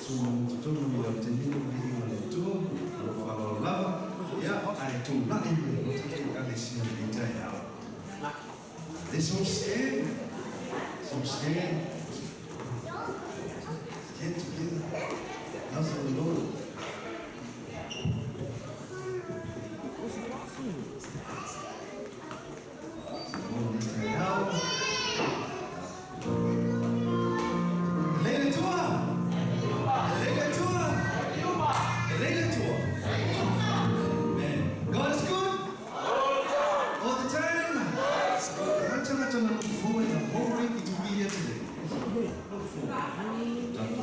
Suma totonu i au te nino i inga le Atua, o lo whaloalo lava, ia, ae tūla'i mai o tatou ekalesia i lenei taeao. Let's all stand. Let's all stand. Stand together. House of the Lord. Lei le Atua! Lei le Atua! Lei le Atua! Amen. God is good all the time. Tagata na look forward the whole week to be here today. Look forward. Look forward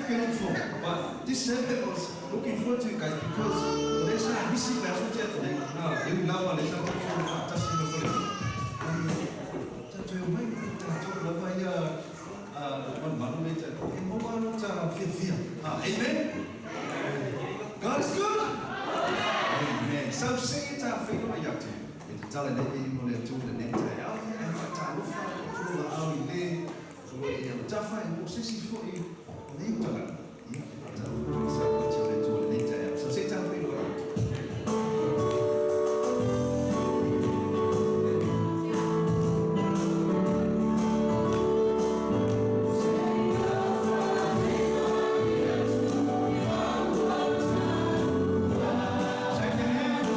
can look forward. But this Sabbath I was looking forward to it, guys, because o lea sa misi le aso tea nei. Na, e ui lava lea sa tatou faatasi mai foi le tatou e omai tatou lava ia malumalu nei ta e maua lo ta fiafia. Amen. God is good. Amen. So sing ta whenua i atu. E te tala nei e mo le Atua lenei taeao, ia e faatalofa atu la au i le o lo e au tafa e mo sesi foi o le utanga. Ia e faatalofa atu i sa pati o le Atua lenei taeao. So se ta whenua i atu. Shake your hands.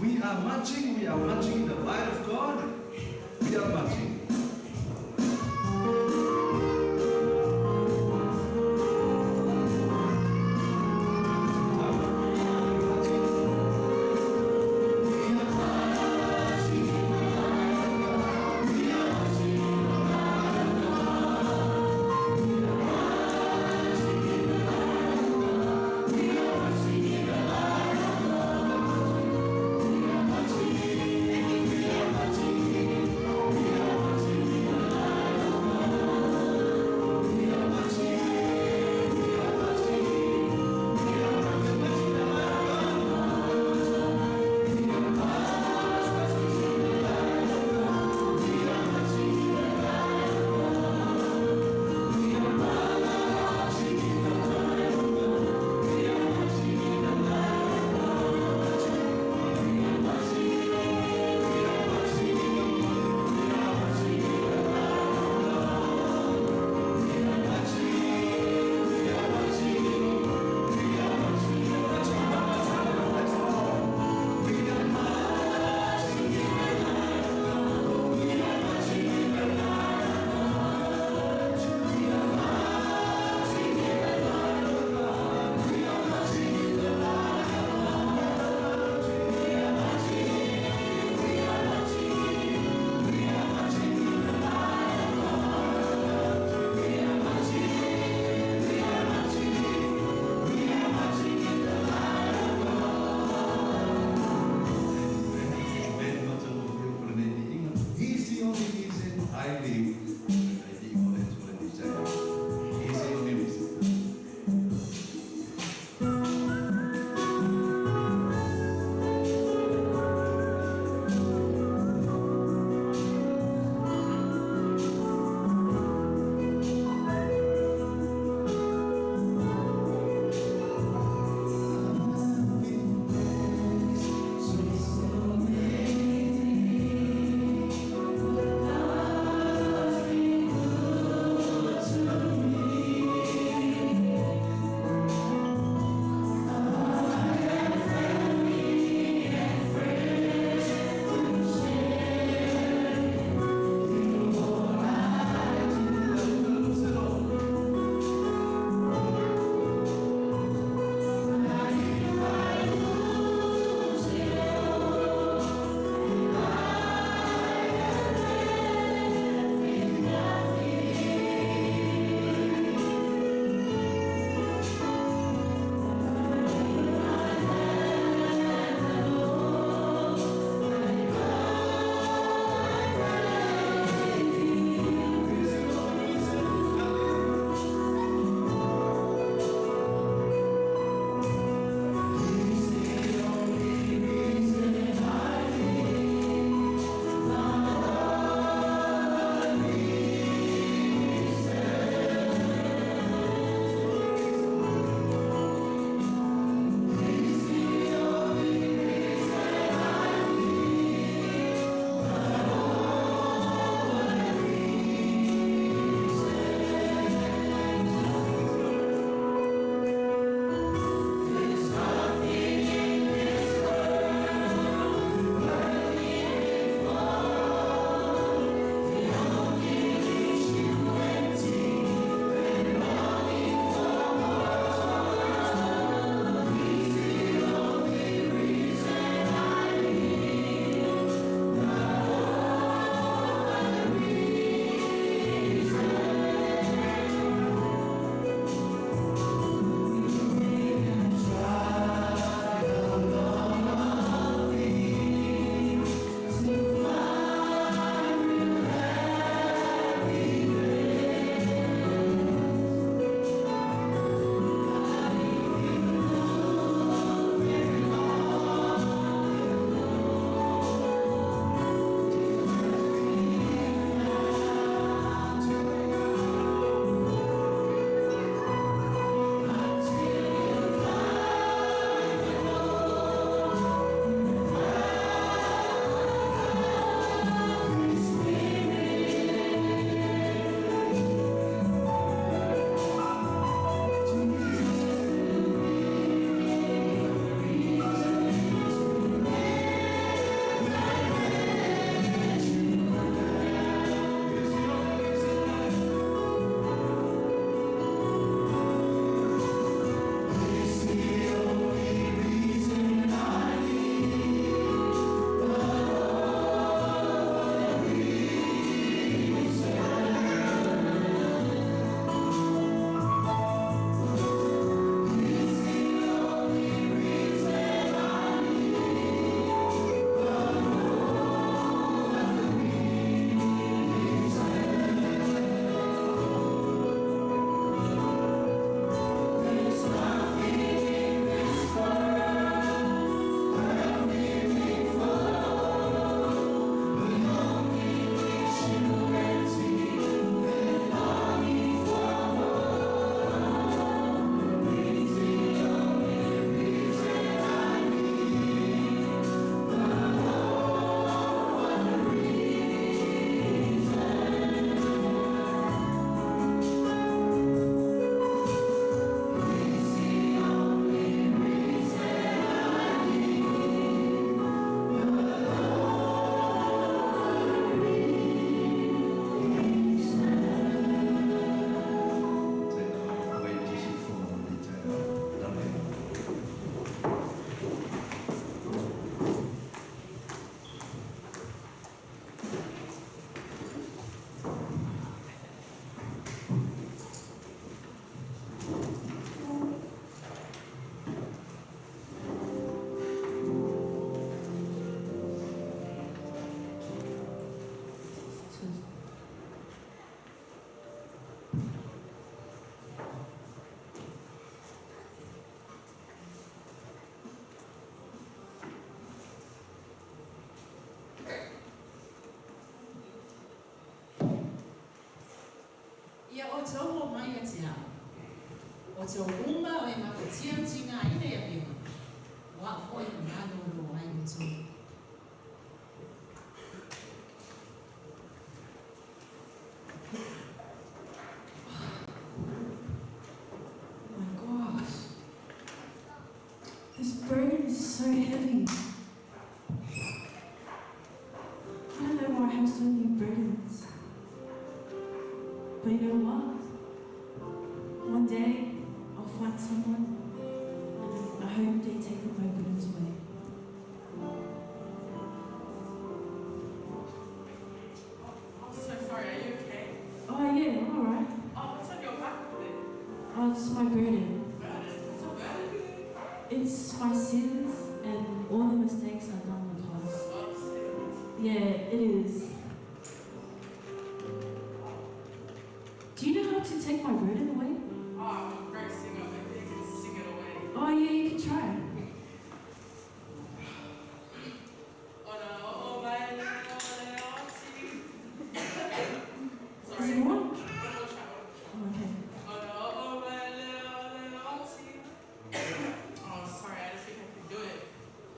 We are marching, we are marching in the light of God. We are marching. outou o mai ia te au, outou uma o e mafatia ma tigaina i avega, o a'u foi e malōlō ai outou. Oh my gosh. This burden is so heavy. I don't know why I have so many burdens. But you know what? One day I'll find someone and I hope they take all my burdens away. I'm so sorry, are you okay? Oh yeah, I'm alright. Oh, what's on your back there? Oh, it's my burden. Burden? What's a burden? It's my sins and all the mistakes I've done in the past. Oh, sins. Yeah, it is. Do you know how to take my burden away? Oh, I'm a great singer. Maybe you can sing it away. Oh yeah, you can try. Oh no, oh my auntie. Is Sorry. it more? One more try, one more try. Oh, okay. Oh no, oh my little auntie. Oh, sorry, I don't think I can do it.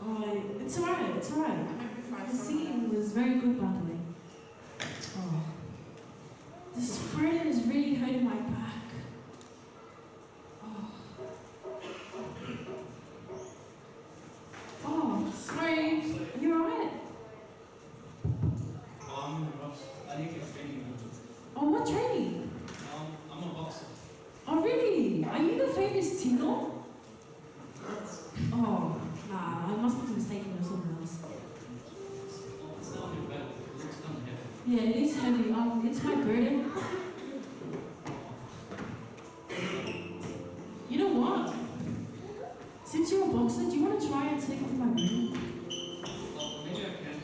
Oh, it's alright, it's alright. I hope you find The someone singing else. was very good, by the way. Oh, this burden is really hurting my back. Oh. Oh, sorry. Are you alright? Oh, I'm in a rush. I need to get training. Oh, what training? I'm a boxer. Oh, really? Are you the famous Tino? Oh, nah, I must have mistaken you for someone else. It's not your belt. It looks kind of heavy. Yeah, it is heavy. It's my burden. You know what? Since you're a boxer, do you want to try and take off my burden? Oh, maybe I can.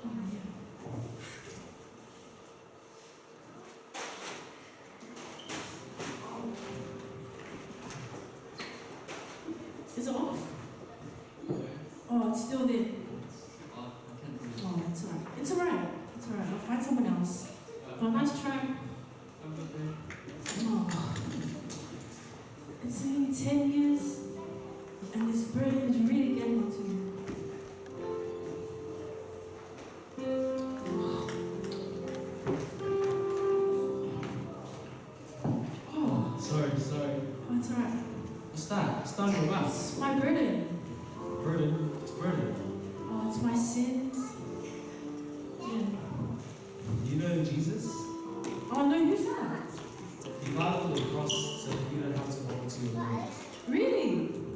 Oh, yeah. Is it off? Oh, it's still there. Oh, I can't do it. Oh, it's alright. It's alright. It's alright. I'll find someone else. But nice try. Have a good day. Oh. It's only 10 years, and this burden is really getting onto me. Oh, Sorry, sorry. oh, it's alright. What's that? It's not your back. It's my burden. Burden. It's burden. Oh, it's my sins. Yeah. You know Jesus? Oh no, who's that? He died on the cross so that you don't have to walk to your grave. Really?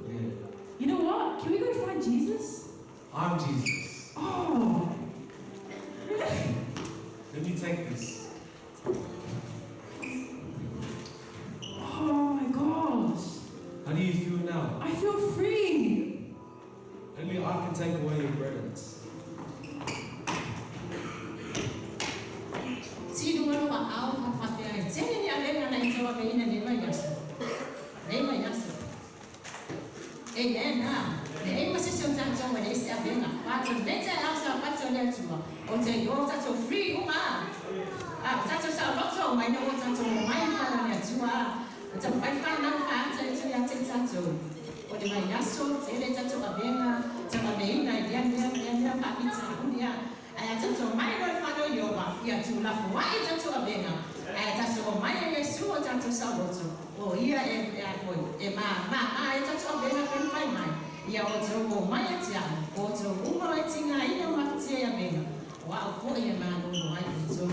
Yeah. You know what? Can we go find Jesus? I'm Jesus. Oh. Really? Let me take this. Oh my gosh. How do you feel now? I feel free. Only I can take away your burdens. Tino ano wa au whawhatea ai. Tene ni avenga na i tau aveina le mai aso. Le mai aso. E le na. Le e ma se se o tātou e le se avenga. Pātou le te au sa pātou le atua. O te o tātou free uma. A tātou sa loto mai no o tātou mai whana le atua. O tātou whai whana wha ata e tui ate tātou. O le mai aso, te le tātou avenga, tau aveina i lea mea, lea mea whawhita unia. Ai a tātou mai no whano i owa, ia tū lafu wai tātou avenga. Ai a tātou o mai e Yesu o tātou sa loto. O ia e, e a foi, e ma, ma, a e tātou avenga pen whai mai. Ia o tō o mai e te au, o tō uma e tinga ina o mafatia i avenga. O au foi e mānō ai i tō.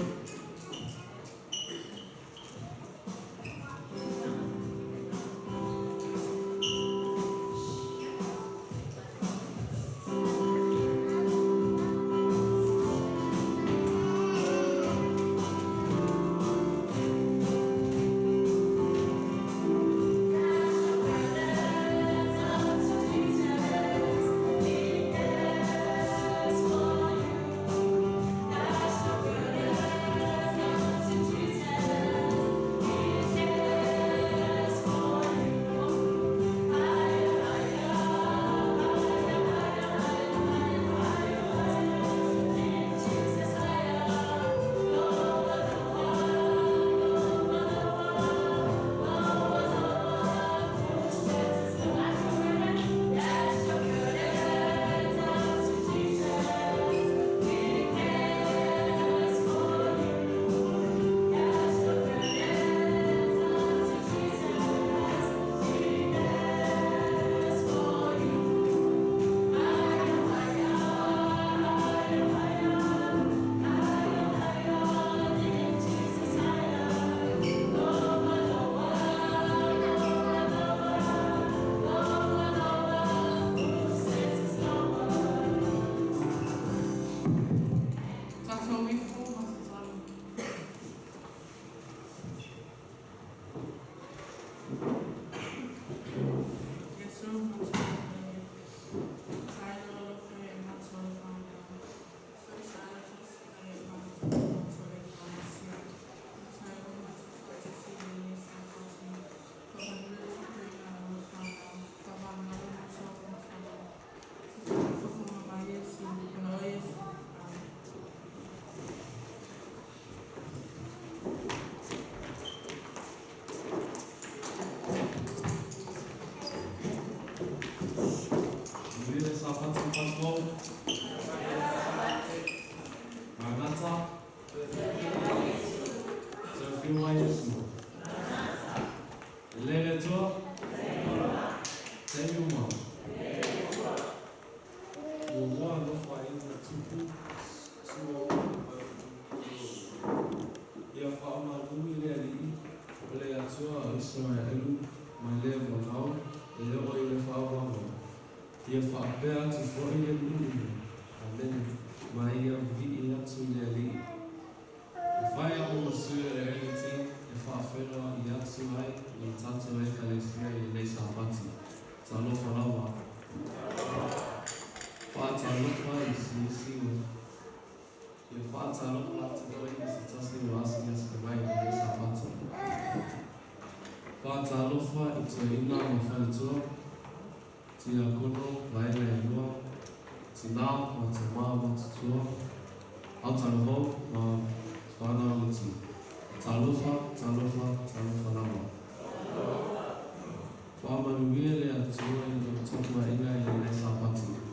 Sapati Pastor. Maranatha. Sophie wa Yesu. Lele tua. Tayuma. Ua alofa ina tupu sua ia faamalu i le Alii o le Atua o Isaraelu mai le valaau e oo i le faaaloalo. Ia faapea atu foi le nuu Amene ma ia vivii atu i le Alii. E fai a'u ma sui o le LET e faafeiloai atu ai i le tatou Ekalesia i lenei Sapati. Talofa lava. Faatalofa i siisi o Ia faatalofa atu foi i se tasi o asiasi mai i lenei Sapati. Faatalofa i toeaina ma faletua, tiakono, vaega e lua, tinā ma tamā matutua, autalavou ma whānau iti. Talofa, talofa, talofa lava. Faamanuia le Atua i lau tapuaiga i lenei Sapati.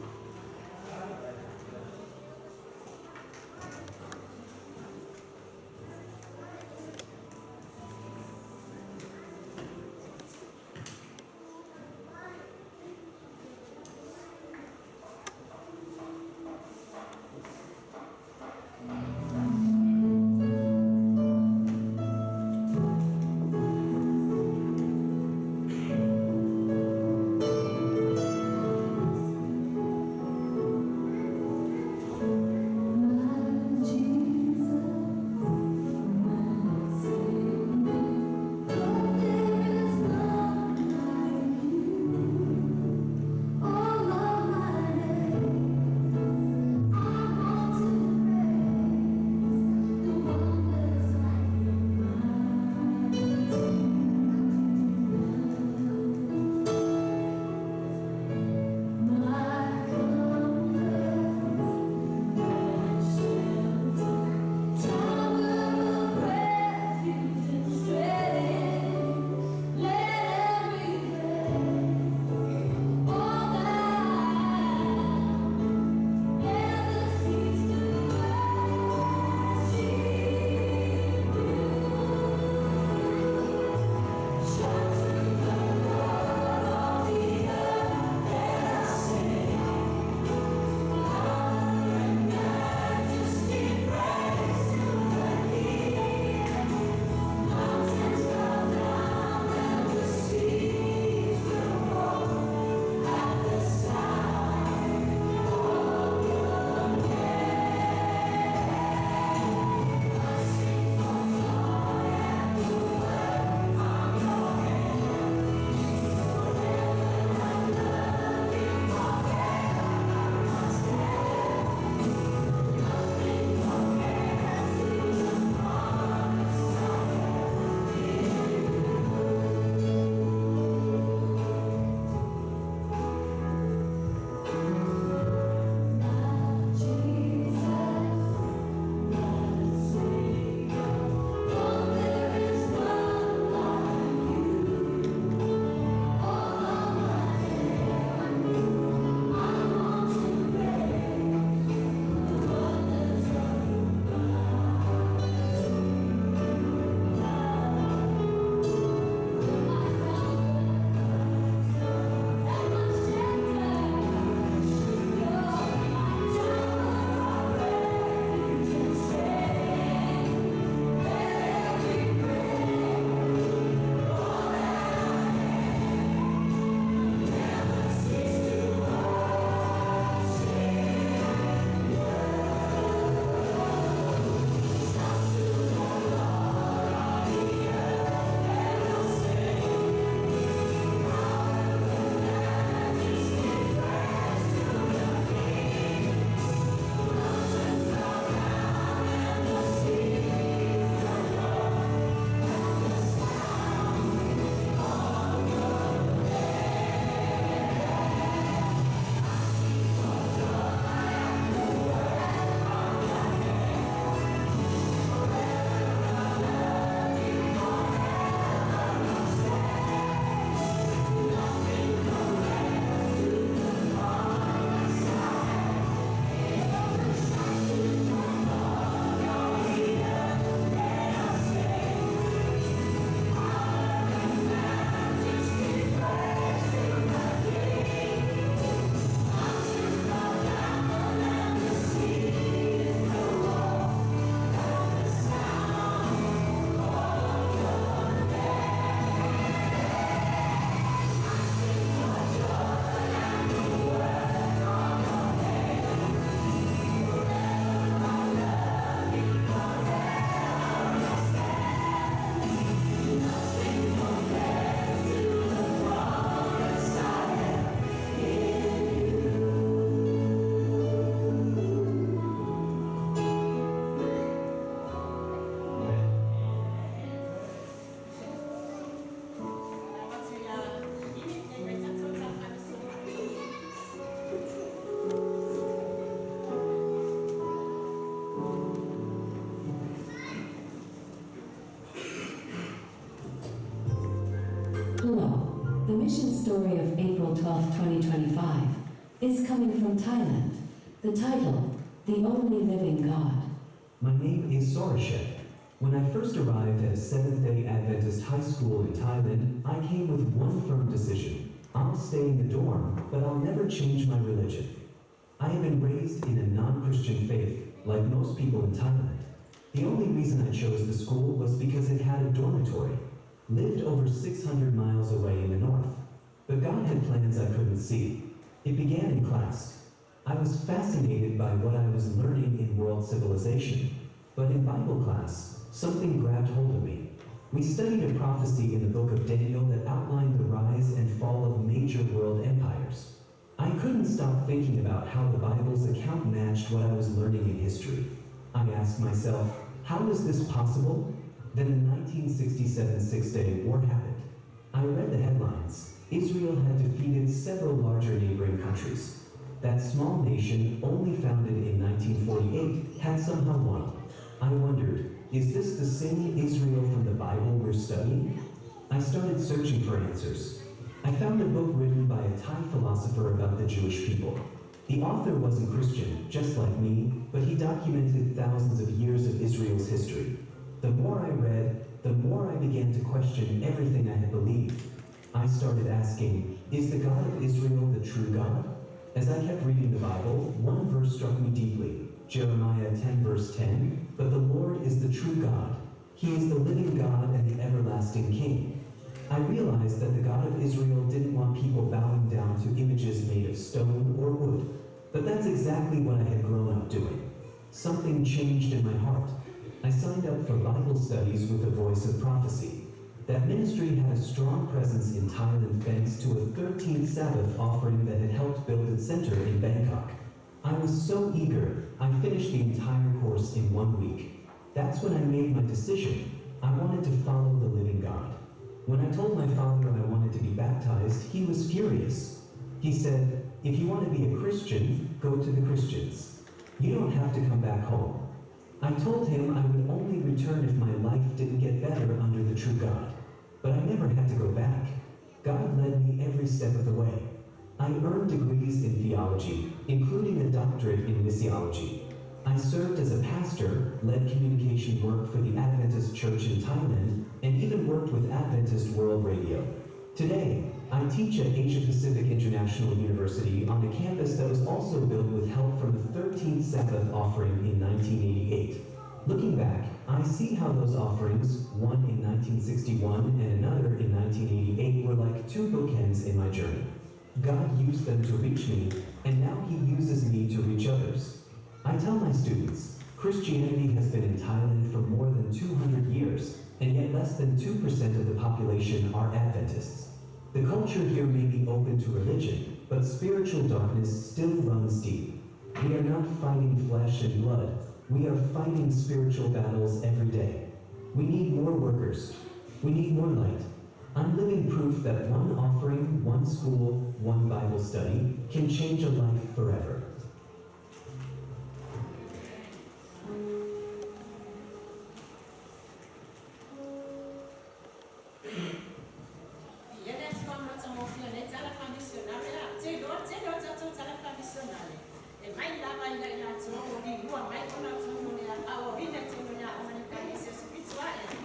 story of April 12, 2025, is coming from Thailand. The title, The Only Living God. My name is Sorachai. When I first arrived at a Seventh-day Adventist high school in Thailand, I came with one firm decision. I'll stay in the dorm, but I'll never change my religion. I have been raised in a non-Christian faith, like most people in Thailand. The only reason I chose the school was because it had a dormitory. Lived over 600 miles away in the north. But God had plans I couldn't see. It began in class. I was fascinated by what I was learning in world civilization. But in Bible class, something grabbed hold of me. We studied a prophecy in the book of Daniel that outlined the rise and fall of major world empires. I couldn't stop thinking about how the Bible's account matched what I was learning in history. I asked myself, how is this possible? Then the 1967 Six-Day War happened. I read the headlines. Israel had defeated several larger neighboring countries. That small nation, only founded in 1948, had somehow won. I wondered, is this the same Israel from the Bible we're studying? I started searching for answers. I found a book written by a Thai philosopher about the Jewish people. The author wasn't Christian, just like me, but he documented thousands of years of Israel's history. The more I read, the more I began to question everything I had believed. I started asking, is the God of Israel the true God? As I kept reading the Bible, one verse struck me deeply. Jeremiah 10 verse 10, but the Lord is the true God. He is the living God and the everlasting King. I realized that the God of Israel didn't want people bowing down to images made of stone or wood. But that's exactly what I had grown up doing. Something changed in my heart. I signed up for Bible studies with the Voice of Prophecy. That ministry had a strong presence in Thailand thanks to a 13th Sabbath offering that had helped build its center in Bangkok. I was so eager, I finished the entire course in 1 week. That's when I made my decision. I wanted to follow the living God. When I told my father I wanted to be baptized, he was furious. He said, if you want to be a Christian, go to the Christians. You don't have to come back home. I told him I would only return if my life didn't get better under the true God. But I never had to go back. God led me every step of the way. I earned degrees in theology, including a doctorate in missiology. I served as a pastor, led communication work for the Adventist Church in Thailand, and even worked with Adventist World Radio. Today, I teach at Asia Pacific International University on a campus that was also built with help from the 13th Sabbath offering in 1988. Looking back, I see how those offerings, one in 1961 and another in 1988, were like two bookends in my journey. God used them to reach me, and now He uses me to reach others. I tell my students, Christianity has been in Thailand for more than 200 years, and yet less than 2% of the population are Adventists. The culture here may be open to religion, but spiritual darkness still runs deep. We are not fighting flesh and blood. We are fighting spiritual battles every day. We need more workers. We need more light. I'm living proof that one offering, one school, one Bible study can change a life forever. Ia le Atua matagofie nei tala faa-misionare a te iloa tele o tatou tala faa-misionare e mai lava i lai latou o lilua mai ona tonu le aoaoina i tonu le aoga le ekalesia 17 a'e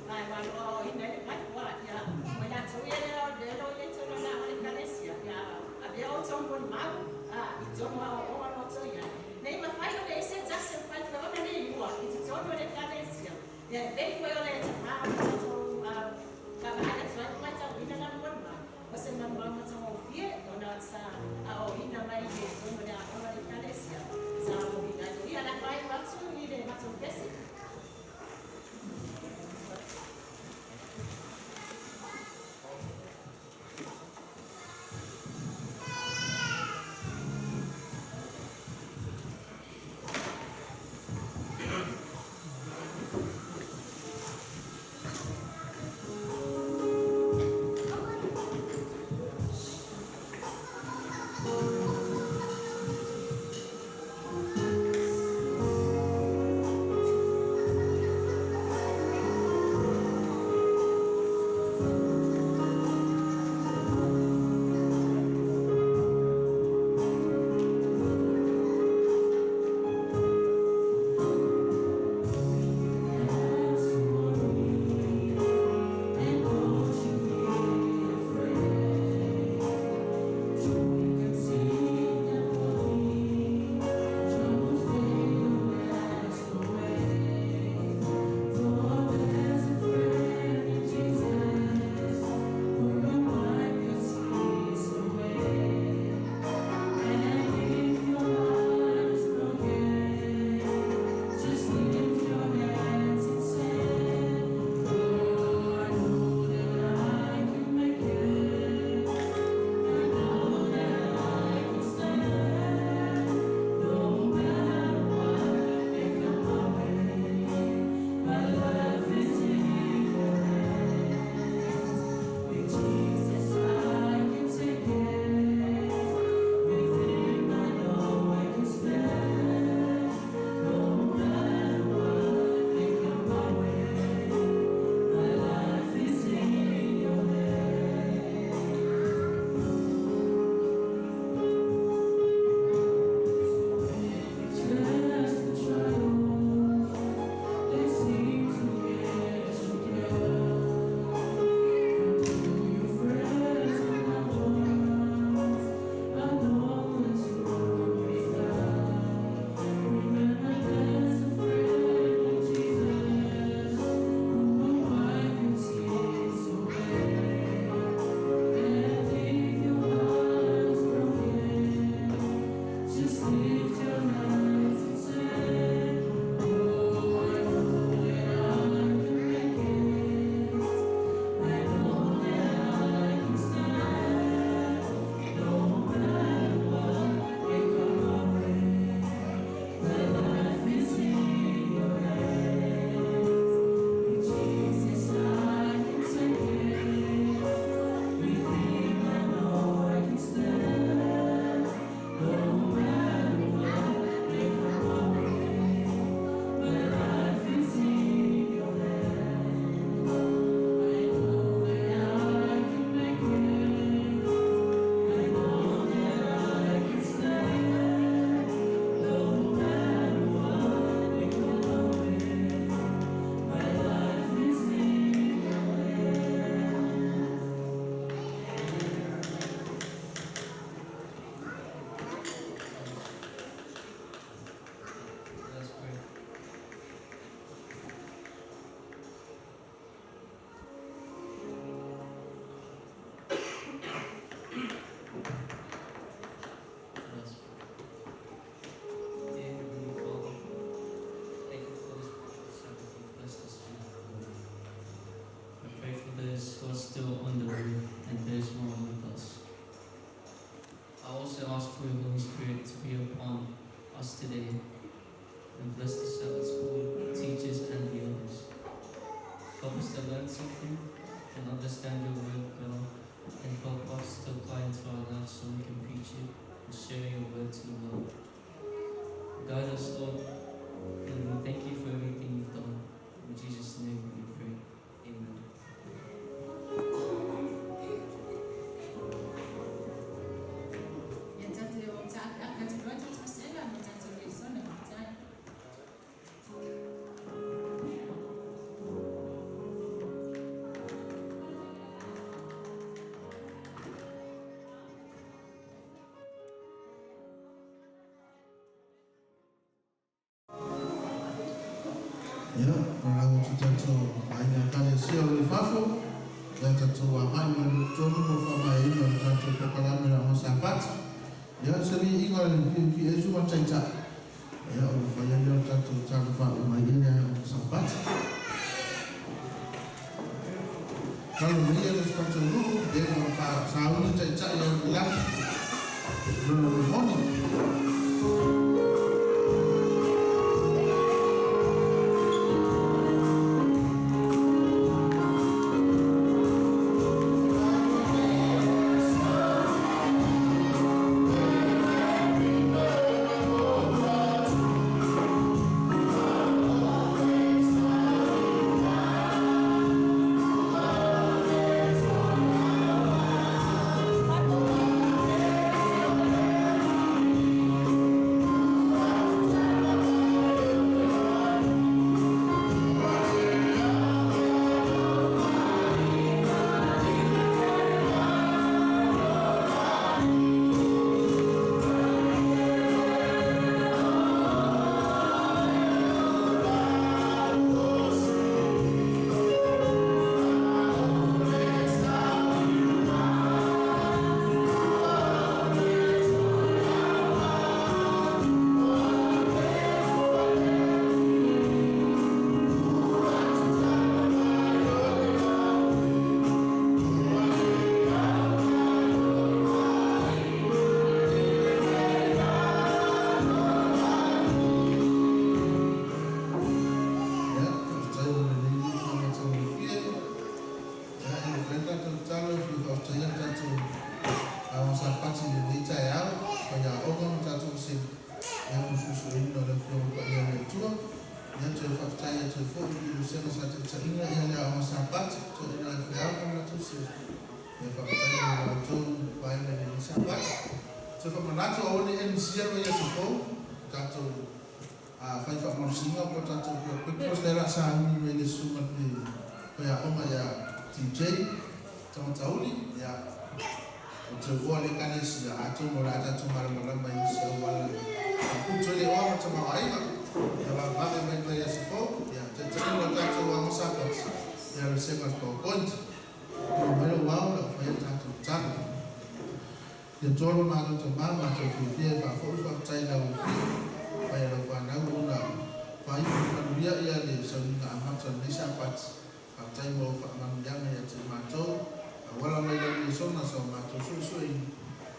ma e malo aoaoina ai le mai ua ia o i latou ia lea le lo i tonu le aoga le ekalesia ia avea outou molimau a i tonu aoaoga lo outou iai nei mafai o le isi e tasi e mafai foi ona lilua i totonu o le ekalesia ia lelei foi o le tamā o le tatou vaavaai atu ai ma matauina lana molimau o se molimau matagofie ona sa aoaoina mai i totonu o le aoga le ekalesia sa aoaoina ai foi ia le faaiu atu i le matou pese. also ask for your Holy Spirit to be upon us today and bless the Sabbath school, teachers, and the others. Help us to learn something and understand your word better, and help us to apply it to our lives so we can preach it and share your word to the world. Guide us, Lord, and we thank you for everything you've done. In Jesus' name we pray. Amen. Ia tatou le tatou loa tatou masela ma tatou lesona tai. Ia, o lau atu tatou aiga Ekalesia o lo i fafo, ia tatou agai mai loa i totonu mo le faamaeaina o le tatou polokalame o le Aoga Sapati. Ia, se viiga o le fiafia ai Susuga Taitai, ia o le faia lea o le tatou talo faauma ai le Aoga Sapati. Talo mai ia le tatou nuu, ia ma sauni Taitai ia le lagi, lona le moni. Ia, faafetai mo lenei lima matagofie. Ia, e lelei le tatou tatalo e fia faafetaia le tatou Aoga Sapati i lenei taeao, faiaoga ma tatou vasega, ia mo le suesueina o le Afioga Paia a le Atua. Ia, toe faafetai atu ai foi i vasega sa taitaiina ia le Aoga Sapati, toeaiina faifeau ma le latou selu. Ia, faafetai mo la outou vaega i lenei Sapati. Toe faamanatu, aua ne i misia le vaiaso fou, tatou A fai faamalosiga po o tatou pea breakfast lea o le a sauni mai le susuga i le faiaoga ia TJ Tagatauli, ia, ou te uoa le Ekalesia, atonu o le a tatou malamalama i nisi auala e faaputu ai le oa ma tamaoaiga, ia vavevave mai le vaiaso fou, ia taitaiina le tatou aoga Sapati, ia le vasega o le PowerPoint. Maua mai lou ao, o le a fai ai le tatou tala. Ia toa lo matou tama, matou fiafia e faafoi faafetai i lau afio fai a lau fanau ona faaiu ma manuia ia le sauniga amata o lenei Sapati. Faafetai mo au faamanuiaga ia te matou, auala mai lau lesona sa o matou suesueina,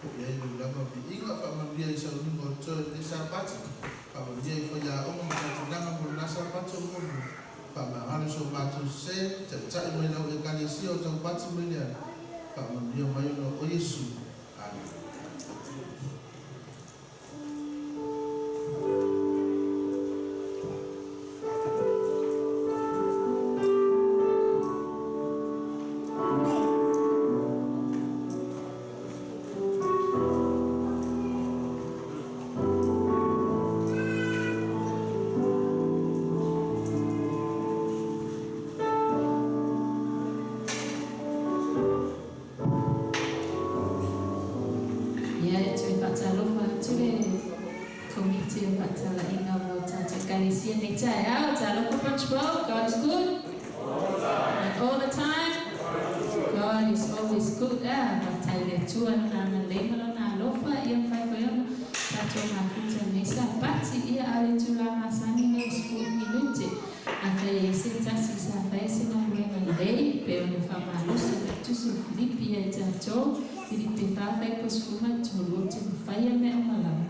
foi ai lou lava viiga faamanuia i sauniga o totoe o lenei Sapati, faamanuia i faiaoga ma tautunaga mo lena Sapati o muamua, faamagalo so matou sese, taitai mai lau Ekalesia o taupati mai le ala, faamanuia mai ona o Iesu. Amene. Ia e toe faatalofa atu le Komiti o Faatalaiga mo tatou Ekalesia nei taeao. Talofa Punchbowl, God is good. And all the time. God is always good. Ah, faafetai i le Atua i Lona agalelei ma Lona alofa ia mafai foi ona tatou mafuta i lenei Sapati. Ia a o le itula masani lenei o 10 minute. Afai e i ai se tasi sa fai se galuega lelei, pei ona faamalosi le tusi o Filipi ia i tatou, Filipi 4 fuaiupu 13, ou te mafai. faia mea uma lava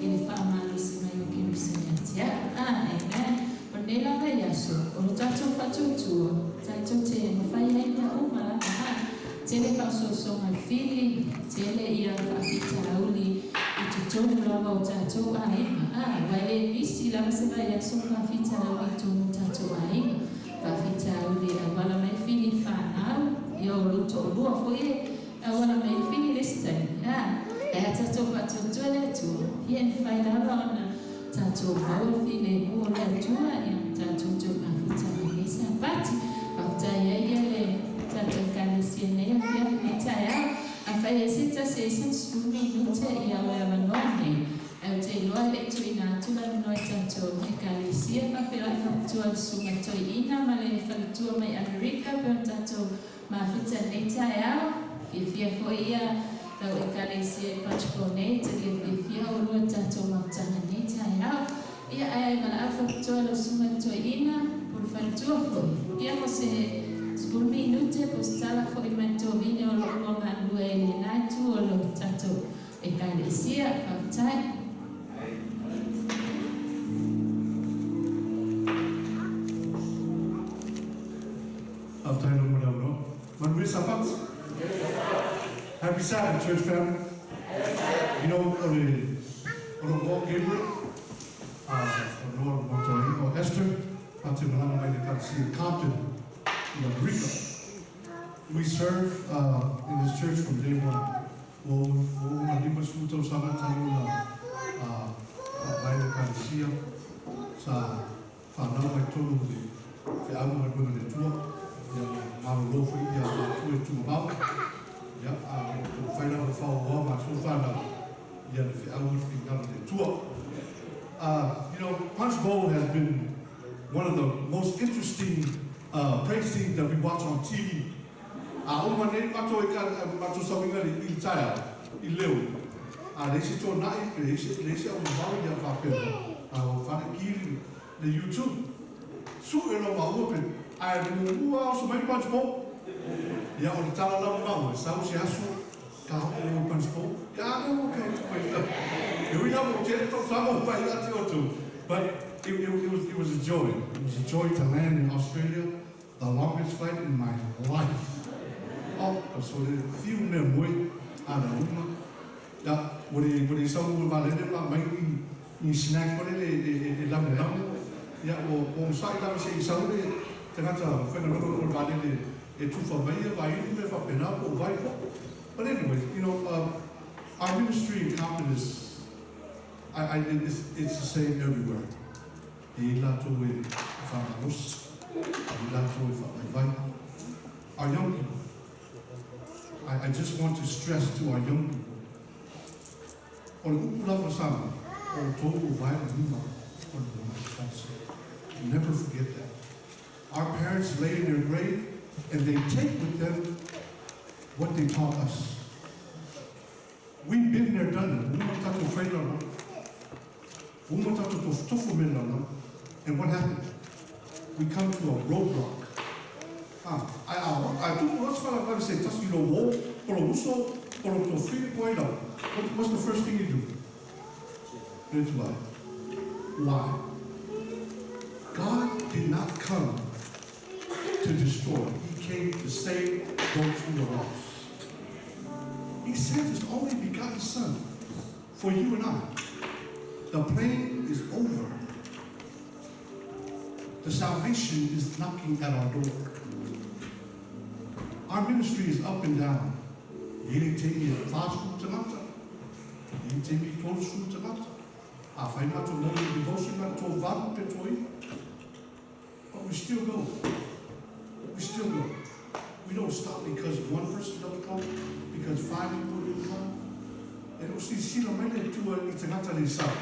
i le faamalosi mai o Keriso ia te a'u. Amen. O lenei lava vaiaso, o lo tatou faatuatua, tatou te mafai ai mea uma lava, ha. Tele faaosoosoga fili, tele ia faafitauli i totonu lava o tatou aiga. A, aua e le misi lava se vaiaso o faafitauli i totonu o tatou aiga. Faafitauli e auala mai fili fanau, ia o lou toalua foi e auala mai fili i le isi taimi. A, ae a tatou faatuatua le Atua, ia e mafai lava ona tatou maua le filemu o le Atua, ia ma tatou toe mafuta mai nei Sapati. Faafetai ai ia le tatou Ekalesia i nei afiafi nei taeao. Afai e i ai se tasi e i ai sana sefulu minute, ia o le avanoa lenei. Ae ou te iloa e le i tuuina atu le avanoa i tatou Ekalesia faafeiloai faapitoa i le Susuga Toeaina ma le faletua mai Amerika pei ona tatou mafita i lenei taeao. Fiafia foi ia lau Ekalesia i Punchbowl nei, talia fiafia oulua i le tatou mafutaga i lenei taeao. Ia ae valaau faapitoa i lau Susuga Toeaina po o le faletua foi, ia mo se sefulu minute po o se tala foi mai le tovine o lo o lua galulue ai i lena itu o lo tatou Ekalesia. Faafetai. Faafetai lava mo le avanoa. Manuia Sapati. Happy Sabbath, church family. You know, o le o lou uo Gabriel, a o Noa le matou o Esther, tatou te malaga mai le Ekalesia Compton i Amerika. We serve in this church from day one. Ua uma 50 tausaga talu ona faavae le Ekalesia sa fanau mai totonu o le feau ma galuega a le Atua, ia malolo foi ia matua i tuamau, ia a o lo o taumafai lava e faaauau matou fanau ia le feau ma le finagalo o le Atua. You know, Punch Bowl has been one of the most interesting praise teams that we watch on TV. A uma nei matou i ka matou sauiga i le taeao i leo, a leai se tuanai, leai se leai se aumamao ia faapea, a ua fale ki le YouTube. Sue loa maua pe ae muamua oso mai Punch Bowl. Ia o le tala lava maua, e sau se aso ka oo o Punch Bowl. Ia a lea ua ka E ui lava ua tele tausaga o pai ia te outou, but it, it, it, was, it was a joy. It was a joy to land in Australia. The longest flight in my life. Oh, ka sole fiu mea moe a na uma. Ya, ua le, ua le sau ua valele ma mai ni, ni snack mo le e, e, e lamu lamu. Ya, ua, ua onosai lava se i sau le tagata whainga o le valele e tufa mai ia vainu me whapena po o vai po. But anyways, you know, our ministry in Compton is, I, I, it's, it's the same everywhere. E i latou e whamalosi, e i latou e whavaivai. Our young people, I, I just want to stress to our young people, o le upu lava Samoa, o outou o vae ma lima o le lumanai. Never forget that. Our parents lay in their grave and they take with them what they taught us. We've been there, done it. Uma tatou fai lana. Uma tatou tofotofo me lana. And what happened? We come to a roadblock. Ah, ai a ai tupu loa se faalavelave se tasi i lou uō, po lou uso, po lou tuafafine, po ai lava. What, what's the first thing you do? Le tu ai. Why? God did not come to destroy. He came to save those who were lost. He sent his only begotten Son for you and I. The plane is over. The salvation is knocking at our door. Our ministry is up and down. E le taimi e 40 tagata, e le taimi e 30 tagata. Afai matou morning devotion ma le toavalu pe toaiva. But we still go. We still go. We don't stop because one person doesn't come, because five people didn't come. E le o silasila mai le Atua i tagata le sau,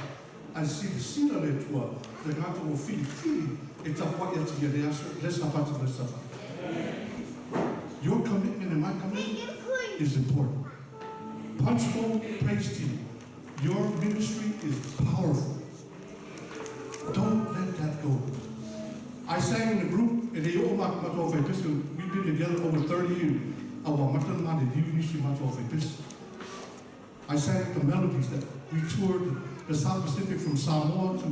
ae silasila le Atua i tagata ua filifili e tapuai atu ia le aso, le Sapati ma le Sapati. Your commitment and my commitment is important. Punchbowl Praise Team, your ministry is powerful. Don't let that go. I sang in a group, e le i oo ma matua fai pese, we've been together over 30 years, a ua amata le maliliu nisi matua fai pese. I sang the melodies that we toured the South Pacific from Samoa to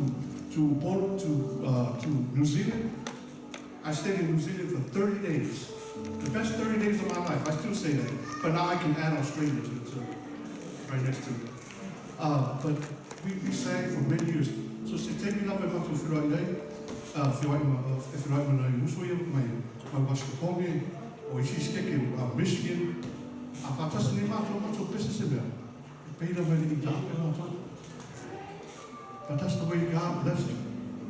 to Upolu to to New Zealand. I stayed in New Zealand for 30 days. The best 30 days of my life. I still say that. But now I can add Australia to it, too, right next to it. But we, we sang for many years. So se taimi lava e matou feiloai ai, feoai ma, e feiloai ma nai uso ia mai, mai Wascopone, o isi sikeke o Michigan. A faatasi nei matou, matou pese se mea, e pei lava e le i taape matou. But that's the way God blessed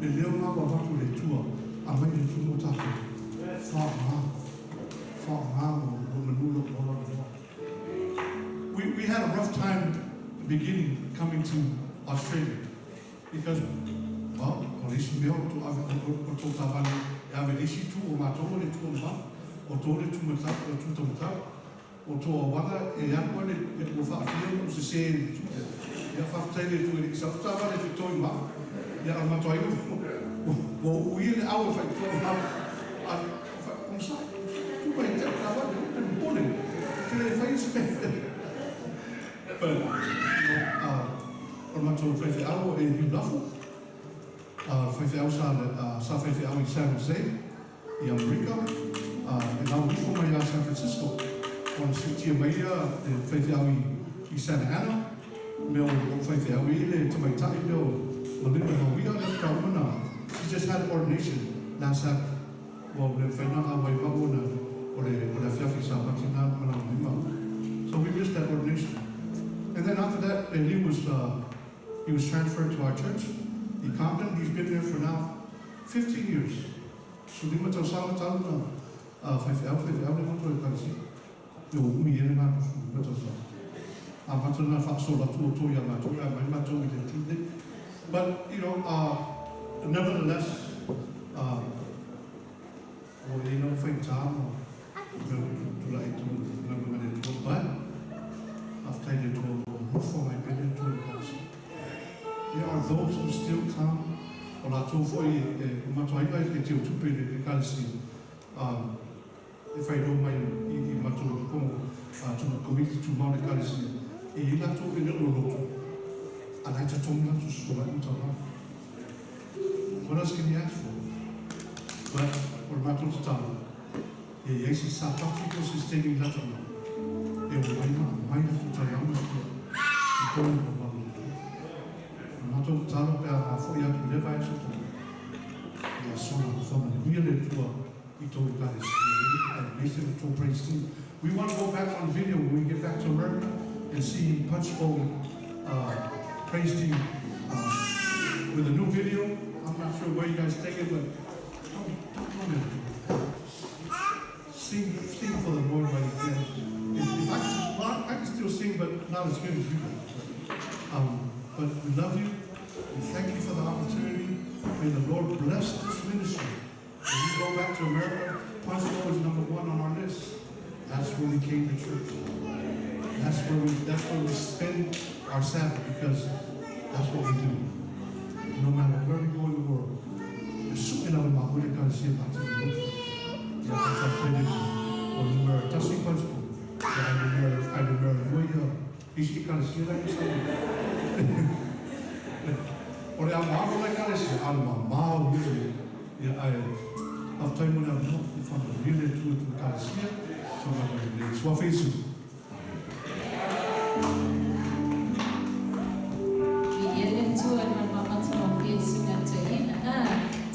le leo na ua avatu e le Atua, aumai le Atua mo tatou. Faaaoga, faaaoga mo, mo manu lo o ola. We, we had a rough time the beginning coming to Australia because, well, o le isi mea o to ave, o, o tō tāvane e ave le isi tu o mātou o le tu o le vā, o tō le tu matau, o tu tamatau, o tō awanga e alu ai le, le ua whaafia o se se le tu lea. Ia whafetai le tu e le isa o tāvane e whitoi mā, ia a matou ai ua, ua uia le au e whaitoa mā, a, wha, o sa, tu mai te tāvane, o te mpone, te le whai se mea. But, you know, o le matou faifeau e Liu Lafo, a faifeau sa, sa faifeau i San Jose, i Amerika, e lau ifo mai ia San Francisco, ona siitia mai ia le faifeau i, i Santa Ana, mea o lou faifeau i le tamaitai lea o Melinda Mauia le faatoa uma na, she just had ordination last Saturday. Ua le mafai ona auai mau ona o le o le afiafi Sapati na malaga mai mau. So we missed that ordination. And then after that, Eli was, he was transferred to our church i Compton. He's been there for now 15 years. So lima tausaga talu na faifeau, faifeau le matou ekalesia. Ia ua umi ea le na 15 tausaga. Amata na faasola atu outou ia matou e aumai matou i le atunuu nei. But, you know, nevertheless, ua i ai lava faigata ma mea ua tulai i totonu o galuega a le Atua, but faafetai i le Atua ua nofo mai pea le Atua i le Ekalesia. There are those who still come, o latou foi e o matou aiga e teutupe i le Ekalesia, e whai mai i, i matou komo tuna komiti tumau le Ekalesia, e i latou e le o loto, a lai tatogi latou sola i tau. What else can you ask for? But, o le matou tatalo, ia i ai se Sapati po o se taimi lata mai, e o mai ma aumai latou taiao ma tua i tonu o lau le Atua. O le matou tatalo pe a mafo'i atu i lea vaiaso tonu, ia sola whamanuia le Atua i tou Ekalesia aemaise le tou praise team. We want to go back on video when we get back to America and see Punchbowl praise team with a new video. I'm not sure where you guys take it, but don't, don't come in. Sing, sing for the Lord while you can. If I can, well, I can still sing, but not as good as you guys. But we love you. We thank you for the opportunity. May the Lord bless this ministry. When we go back to America, Punchbowl is number one on our list. That's where we came to church. That's where we spend our Sabbath, because that's what we do. No matter where we go in the world. E suʻe lava ma oe le Ekalesia ma te lotu. Ia ka faafetai le Atua. O le numera tasi Punchbowl. Ia ai numera, ai numera lua ia isi Ekalesia la i Samoa. O le amoamo la Ekalesia, a le mamao ia le ia ae faafetai mo le avanoa i faamanuia le Atua i tou Ekalesia, faamanuia le Suafa Iesu. Viia le Atua i lona matagofie i sina toeaina, a,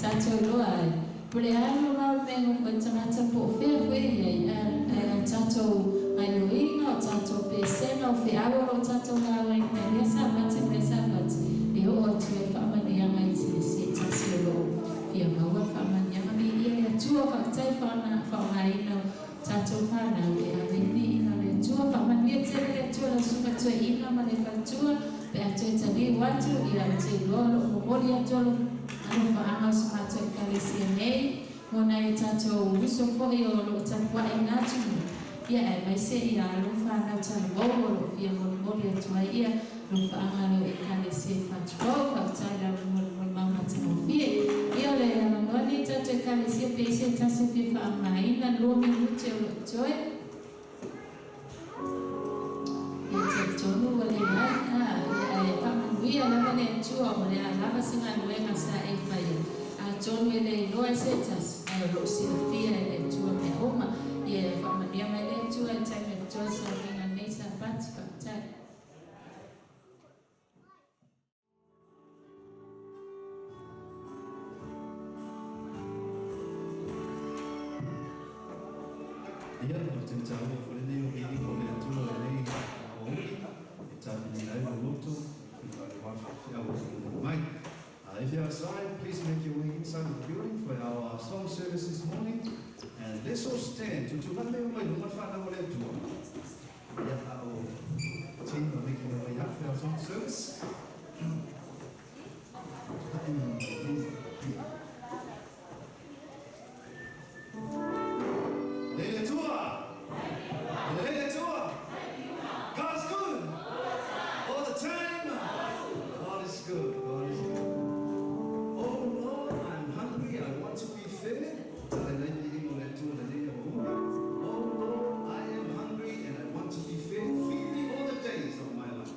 tatou iloa ai, po o le a le mamao o le mea e nofo ai tagata po o fea foi e i ai, a, ae o tatou gaioiga, o tatou pesega, o feau o lo o tatou lauaina i lea Sapati ma lea Sapati, e oo atu ai le faamanuiaga i se tasi o lo o fia maua le faamanuiaga. Viia le Atua, faafetai faaaogaina o tatou fanau e ave i viiga o le Atua. Faamanuia tele le Atua i lau susuga toeaina ma le faletua pe a toe taliu atu, ia ou te iloa o lo o momoli atu alofaaga o si matou Ekalesia nei mo nai o tatou uso foi o lo o tapuai i na atunuu, ia aemaise ia alo fanau talavou o lo o fia molimoli atu ai ia alofaaga a lau Ekalesia i Patupou. Faafetai lava mo le molimau matagofie. Ia o le avanoa lenei tatou Ekalesia pe i se tasi o fia faaaogaina lua minute o lo o totoe. Ia talitonu ua le. Faamanuia lava le Atua o le a lava se galuega sa e faia, atonu e le iloa e se tasi, ae o loo silafia e le Atua mea uma. Ia faamanuia mai le Atua i taimi o totoe sauniga i lenei Sapati. Faafetai. Ia, o le taua foi lenei o viiga o le Atua i lenei aoauli, e tapena ai lou loto, mai. If you're outside, please make your way inside the building for our song service this morning. And let's all stand. Tutulame mai luma whanau o le Atua. Ia, a o team are making their way up for our song service. Le Atua! Le Atua! God is good! All the time! God is good. God is good. Oh Lord, I'm hungry. I want to be fed. Oh Lord, I am hungry and I want to be fed. Feed me all the days of my life.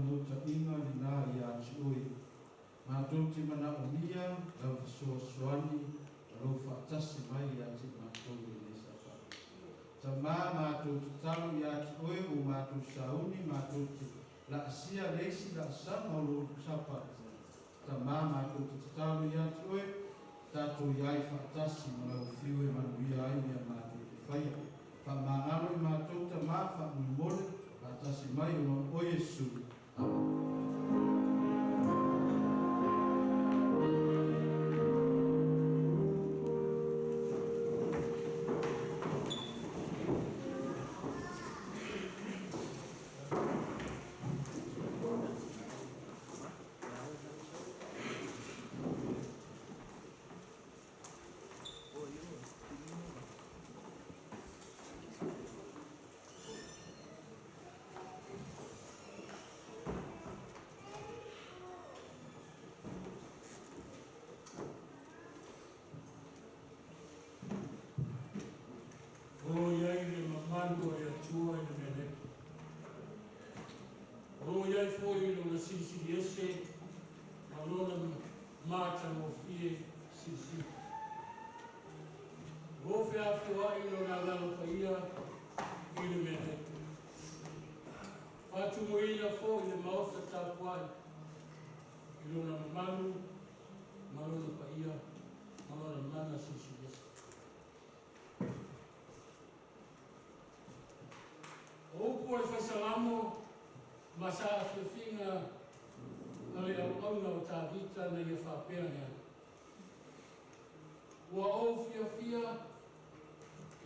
Naunautaiga lenā iā te oe. Matou te manaomia lau fesoasoani ma lou faatasi mai iā te matou i lenei Sapati. Tamā, matou tatalo iā te oe ua matou sauni matou te laasia le isi laasaga o lou Sapati. Tamā, matou te tatalo iā te oe, tatou iai faatasi ma lau Afio e manuia ai mea matou te faia. Faamagalo i matou, Tamā, faamolemole, faatasi mai ona o oe Iesu. Amene. O i ai le mamalu o le Atua i le mea nei. O lo o i ai foi Lona Silisili Ese ma Lona matagofie silisili. O lo o feafioai Lona Agaga Paia i le mea nei. Faatumuina foi le maota tapuai i Lona mamalu ma Lona paia ma Lona mana silisili ese. O upu a le Fai Salamo ma saafiafiga a le auauna o Tavita na ia faapea ane ai, Ua ou fiafia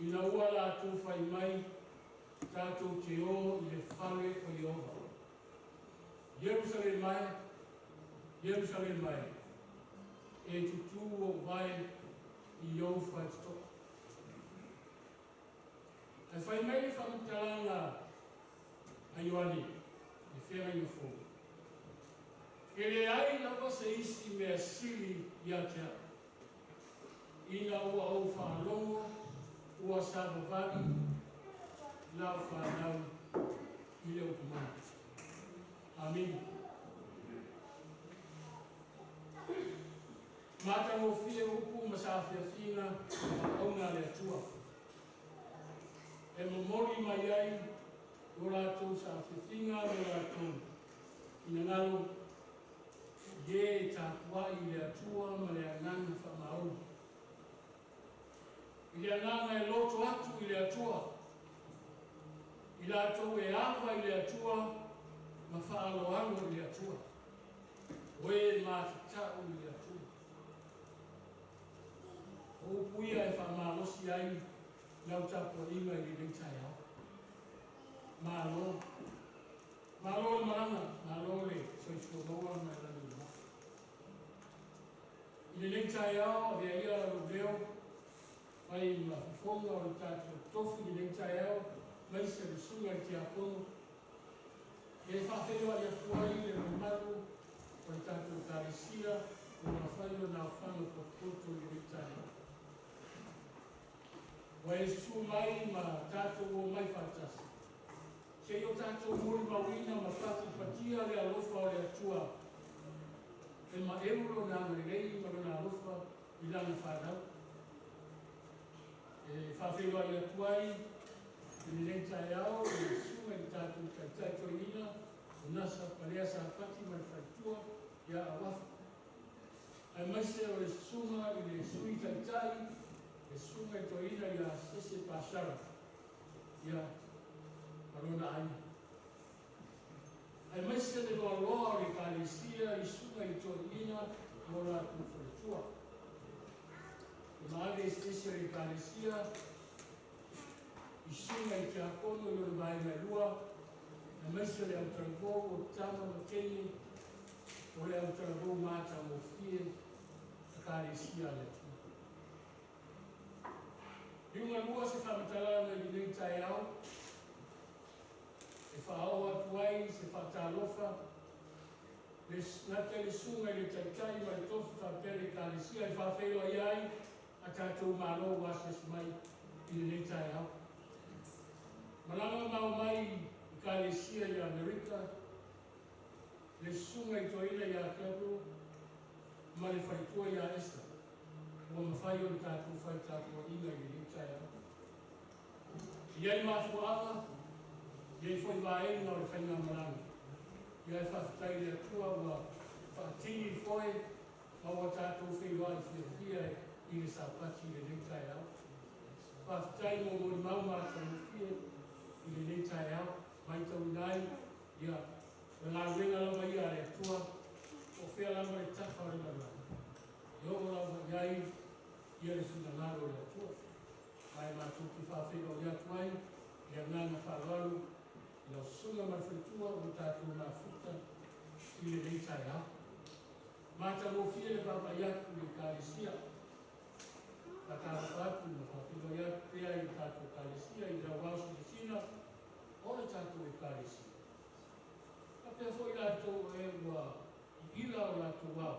ina ua latou fai mai, Tatou te o i le fale o Ieova. Ierusalema e, Ierusalema e, e tutū ou vae i ou faitotoa. Ae fai mai le faamatalaga a Ioane, le feagaiga fou, E leai lava se isi mea sili ia te au, ina ua ou faalogo ua savavali lau fanau i le upu moni. Amene. Matagofie upu ma saafiafiga a auauna a le Atua e momoli mai ai lo latou saafiafiga ma lo latou finagalo i e e tapuai i le Atua ma le agaga faamaoni, i le agaga e loto atu i le Atua, i latou e ava i le Atua ma faaaloalo i le Atua, o e matatau i le Atua. O upu ia e faamalosi ai lau tapuaiga i lenei taeao. Malo. Malo le malaga, malo le soifua maua ma le lagi e mama. I lenei taeao, avea ia lou leo fai ma fofoga o le tatou tofi i lenei taeao, aemaise le susuga i le Tiakono, e faafeiloai atu ai le mamalu o le tatou Ekalesia ua mafai ona aofaga potopoto i lenei taeao. Ua e susu mai ma tatou omai faatasi, se i o tatou molimauina ma patipatia le alofa o le Atua e maeu Lona agalelei ma Lona alofa i Lana fanau. E faafeiloai atu ai i lenei taeao i le Susuga i le tatou Taitai Toeaina o Nasa Palea Sapati ma le faletua ia Auafa, aemaise o le Susuga i le Sui Taitai, le Susuga i le Toeaina ia Sese Pasara ia ma lona aiga, aemaise le loaloa o le Ekalesia i susuga i toeaiina ma o latou faletua. Le maave eseese o le Ekalesia i susuga i tiakono i ona vaega e lua, aemaise o le autalavou o tama ma teine o le autalavou matagofie Ekalesia a le Atua. Liugalua se faamatalaga i lenei taeao e faaoo atu ai se faatalofa le gata i le Susuga i le Taitai ma le Tofi faapea le Ekalesia e faafeiloai ai a tatou Malo ua asiasi mai i lenei taeao. Malaga mamao mai Ekalesia i Amerika. Le susuga i toeaina ia Gabriel ma le faletua ia Esther ua mafai ona tatou fai tapuaiga i lenei taeao. E i ai mafuaaga, e i ai foi vaega o le faigamalaga, ia ae faafetai i le Atua ua faatini foe ma ua tatou feiloai fiafia i le Sapati i lenei taeao. Faafetai mo molimau matagofie i lenei taeao, matauina ai, ia, o le galuega lava ia a le Atua, po o fea lava le tafa o le lalolagi, e oo lava i ai ia le finagalo o le Atua. Ma e matou te faafeiloai atu ai i le agaga faaaloalo i lau susuga ma le faletua ua tatou mafuta i lenei taeao. Matagofie le vaavaai atu i le Ekalesia. Faatalofa atu ma faafeiloai atu pea i le tatou Ekalesia i lau ao silasila o le tatou Ekalesia. Faapea foi latou o e ua iila o latou ao,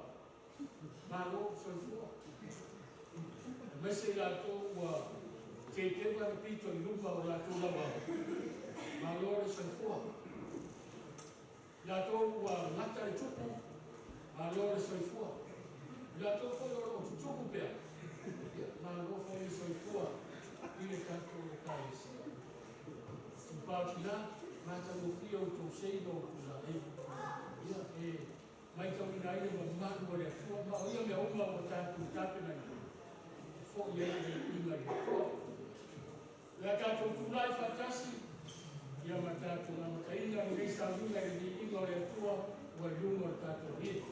malo soifua. Aemaise i latou ua teteva le pito i luma o latou lauao, malo le soifua. I latou ua gata le tupu, malo le soifua. I latou foi o lo o tutupu pea, ia, malo foi le soifua i le tatou Ekalesia. Itupa o tina, matagofie outou sei ma outou laei. Ia, e matauina ai le mamalu o le Atua, ma o ia mea uma ua tatou tapenaina, e foi ai le viiga i le Atua. O le a tatou tulai faatasi, ia ma tatou amataina lenei sauniga i le viiga o le Atua ua i luma o le tatou Alii.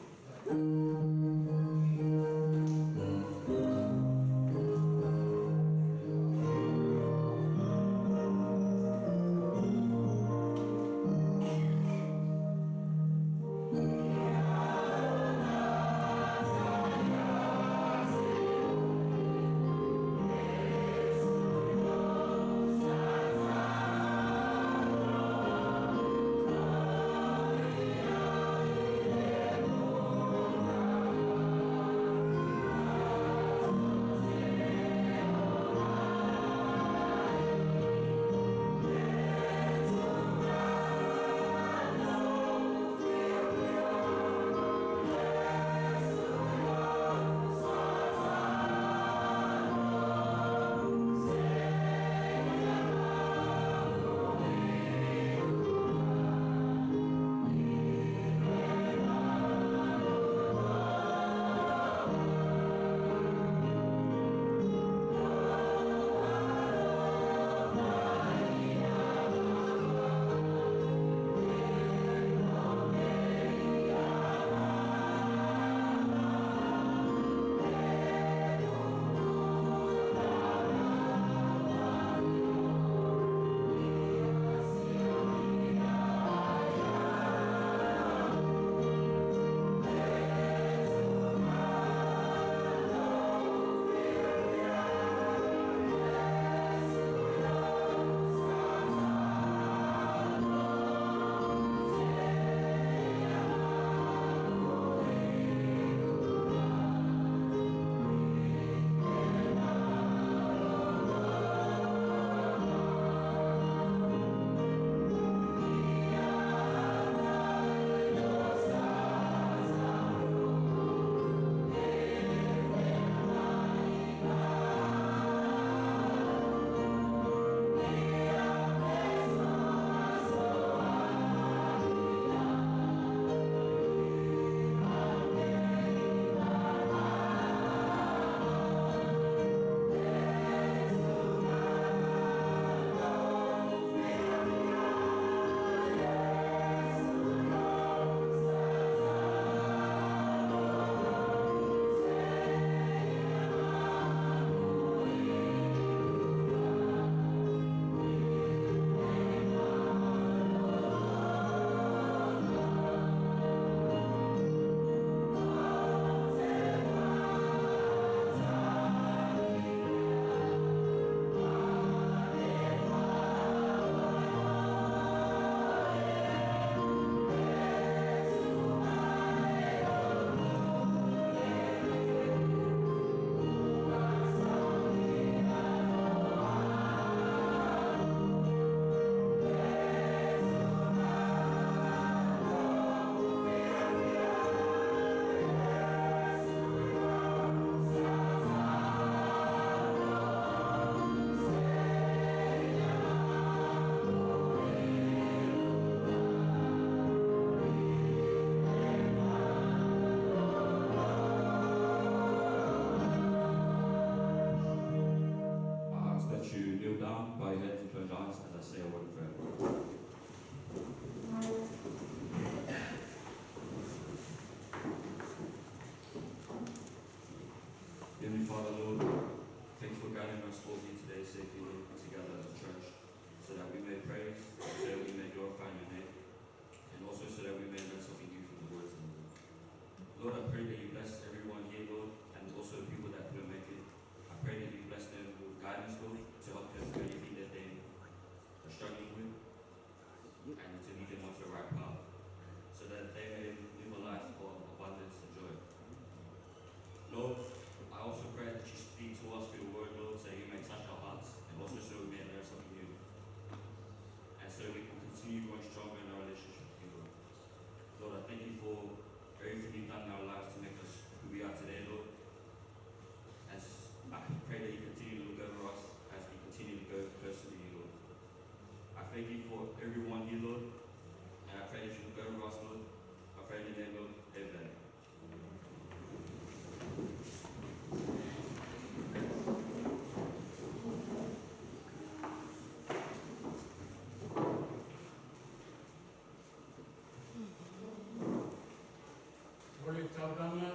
O le taulaga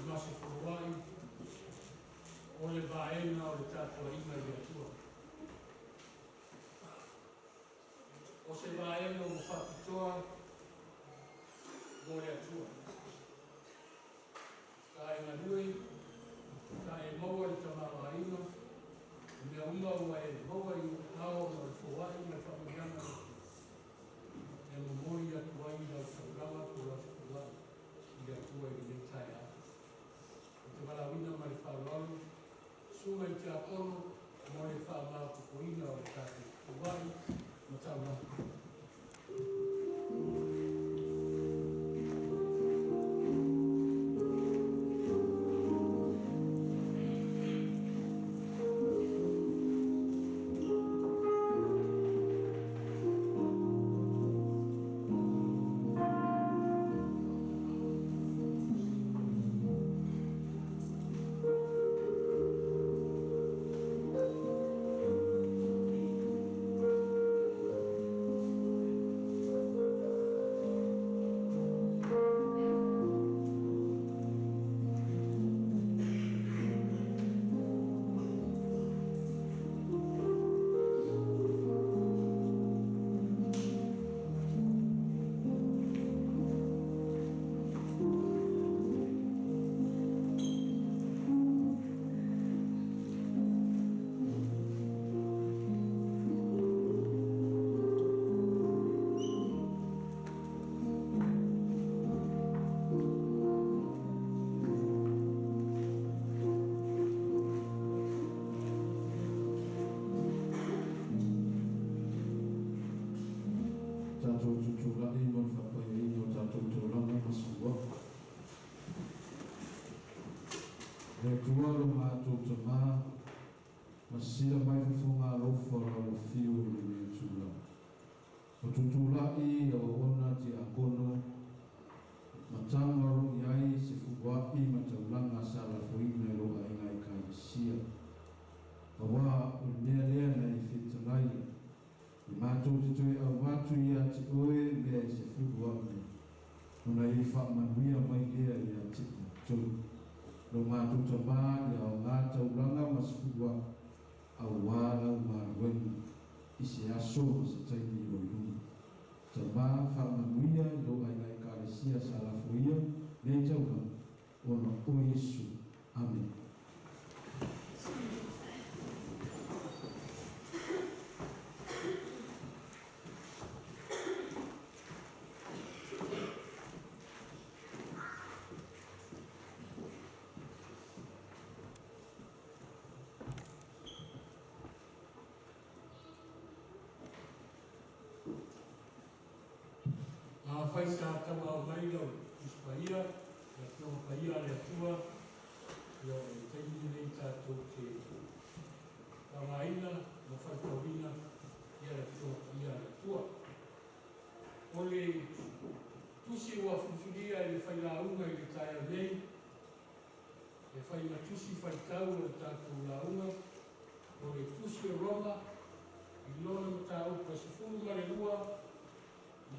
ma se fuluai o le vaega o le tapuaiga i le Atua. O se vaega ua faapitoa mo le Atua. Sa e galue, sa e maua le tamaoaiga, o mea uma ua e maua i ou aao ona o le foai ma le faamanuiaga a le Atua, e momoli atu ai lau taulaga po o lau fefuai i le Atua i lenei taeao. Ou te valaauina ma le faaaloalo susuga i tiakono mo le faamaopoopoina o le tatou fefuai ma taulaga. Tatou tutulai mo le faapaiaina o tatou taulaga ma sua. Le Atua lo matou Tamā, masila mai fofoga alofa o lau afio i lenei itula. O tutulai lau auauna tiakono, mataga o loo i ai se fuluai ma taulaga sa lafoina i lou aiga Ekalesia. Auā o le mea lea na e fetalai, e matou te toe avatu iā te oe mea e sefulu a'u nei, ona e faamanuia mai lea iā te matou. Lo matou Tamā ia aogā taulaga ma sefulu a'u, auā lau galuega i se aso ma se taimi o i luma. Tamā, faamanuia i lou aiga Ekalesia sa lafoia nei taulaga, ona o Iesu. Amene. Afai sa tauaao mai lau Tusi Paia, le Afioga Paia a le Atua, ia o le taimi lenei tatou te faaaogaina ma faitauina ia le Afioga Paia a le Atua. O le tusi ua filifilia e le failauga i le taeao nei, e fai ma tusi faitau o le tatou lauga, o le Tusi o Roma i lona mataupu e 12,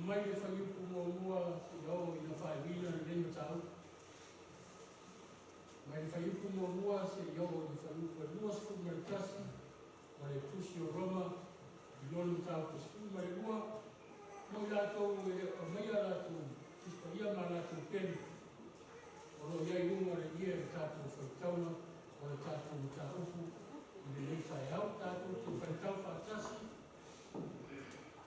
mai le fuaiupu muamua seia oo ina faaiuina lenei mataupu. Mai le fuaiupu muamua seia oo i le fuaiupu e 21 o le Tusi o Roma i lona mataupu e 12, mo i latou e le o aumaia a latou Tusi Paia ma a latou peni, o lo o i ai i luga o le ie le tatou faitauga o le tatou mataupu i lenei taeao. Tatou te faitau faatasi,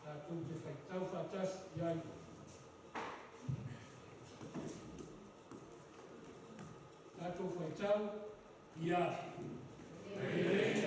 tatou te faitau faatasi i ai. Tatou faitau i ai. E lelei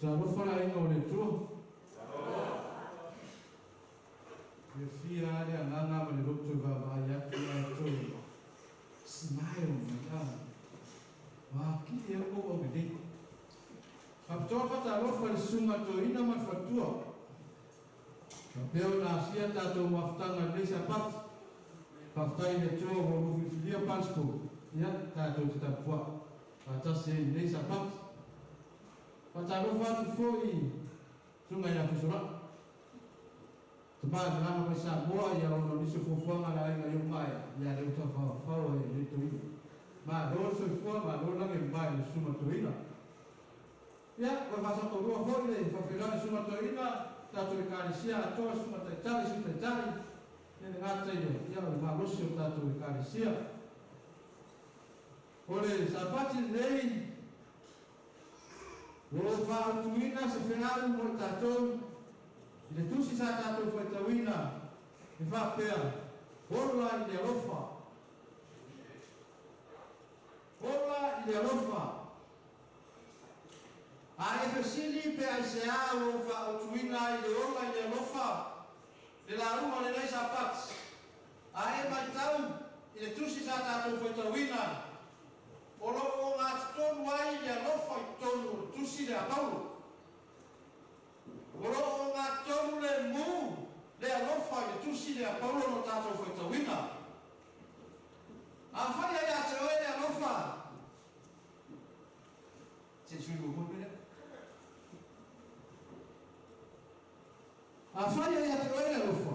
Talofa le aiga o le Atua. Fiafia lava le agaga ma le loto e vaavaai atu ia outou smile mai a. Ua atili ai outou aulelei. Faapitoa faatalofa i le susuga a Toeaina ma le faletua. Faapea ona asia tatou mafutaga i lenei Sapati. Faafetai i le Atua ua outou filifilia Punchbowl, ia tatou te tapuai faatasi ai i lenei Sapati. Faatalofa atu foi i Susuga ia Fesolai, Tama e malaga mai Samoa ia ona o nisi o fuafuaga a le aiga i Omaea, ia lea ua taufaofao ai e lenei toeaina. Malo le soifua, malo le lagi e mamae i le Susuga Toeaina. Ia, ua faasataurua foi le faafeiloai i le Susuga Toeaina, tatou Ekalesia atoa, Susuga Taitai, Sui Taitai, ia le gata i lea, ia o le malosi o tatou Ekalesia. O le Sapati lenei, ua ou faautuina se feau mo i tatou i le tusi sa tatou faitauina e faapea, Ola i le alofa. Ola i le alofa. A e fesili pe aisea ua ou faautuina ai le ola i le alofa le lauga o lenei Sapati, a e matau i le tusi sa tatou faitauina, o lo o ogatotonu ai le alofa i totonu o le tusi lea a Paulo. O lo o ogatotonu le mu le alofa i le tusi lea a Paulo na tatou faitauina. Afai ia ia te oe le alofa, se i sui muamua le mea lea. Afai ia ia te oe le alofa,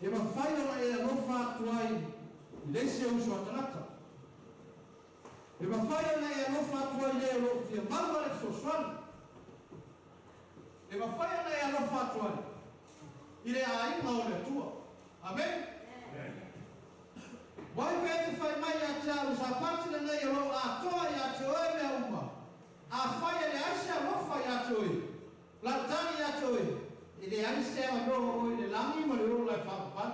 e mafai ona e alofa atu ai i le isi ou uso a tagata. E mafai ona e alofa atu ai i le o lo o fia maua le fesoasoani. E mafai ona e alofa atu ai i le aiga o le Atua. Amene. Wai pe e te fai mai ia te au i Sapati lenei o lo o atoa ia te oe mea uma, afai e leai se alofa ia te oe, lau tali ia te oe, e leai se avanoa o oe i le lagi ma le ola e faavavau.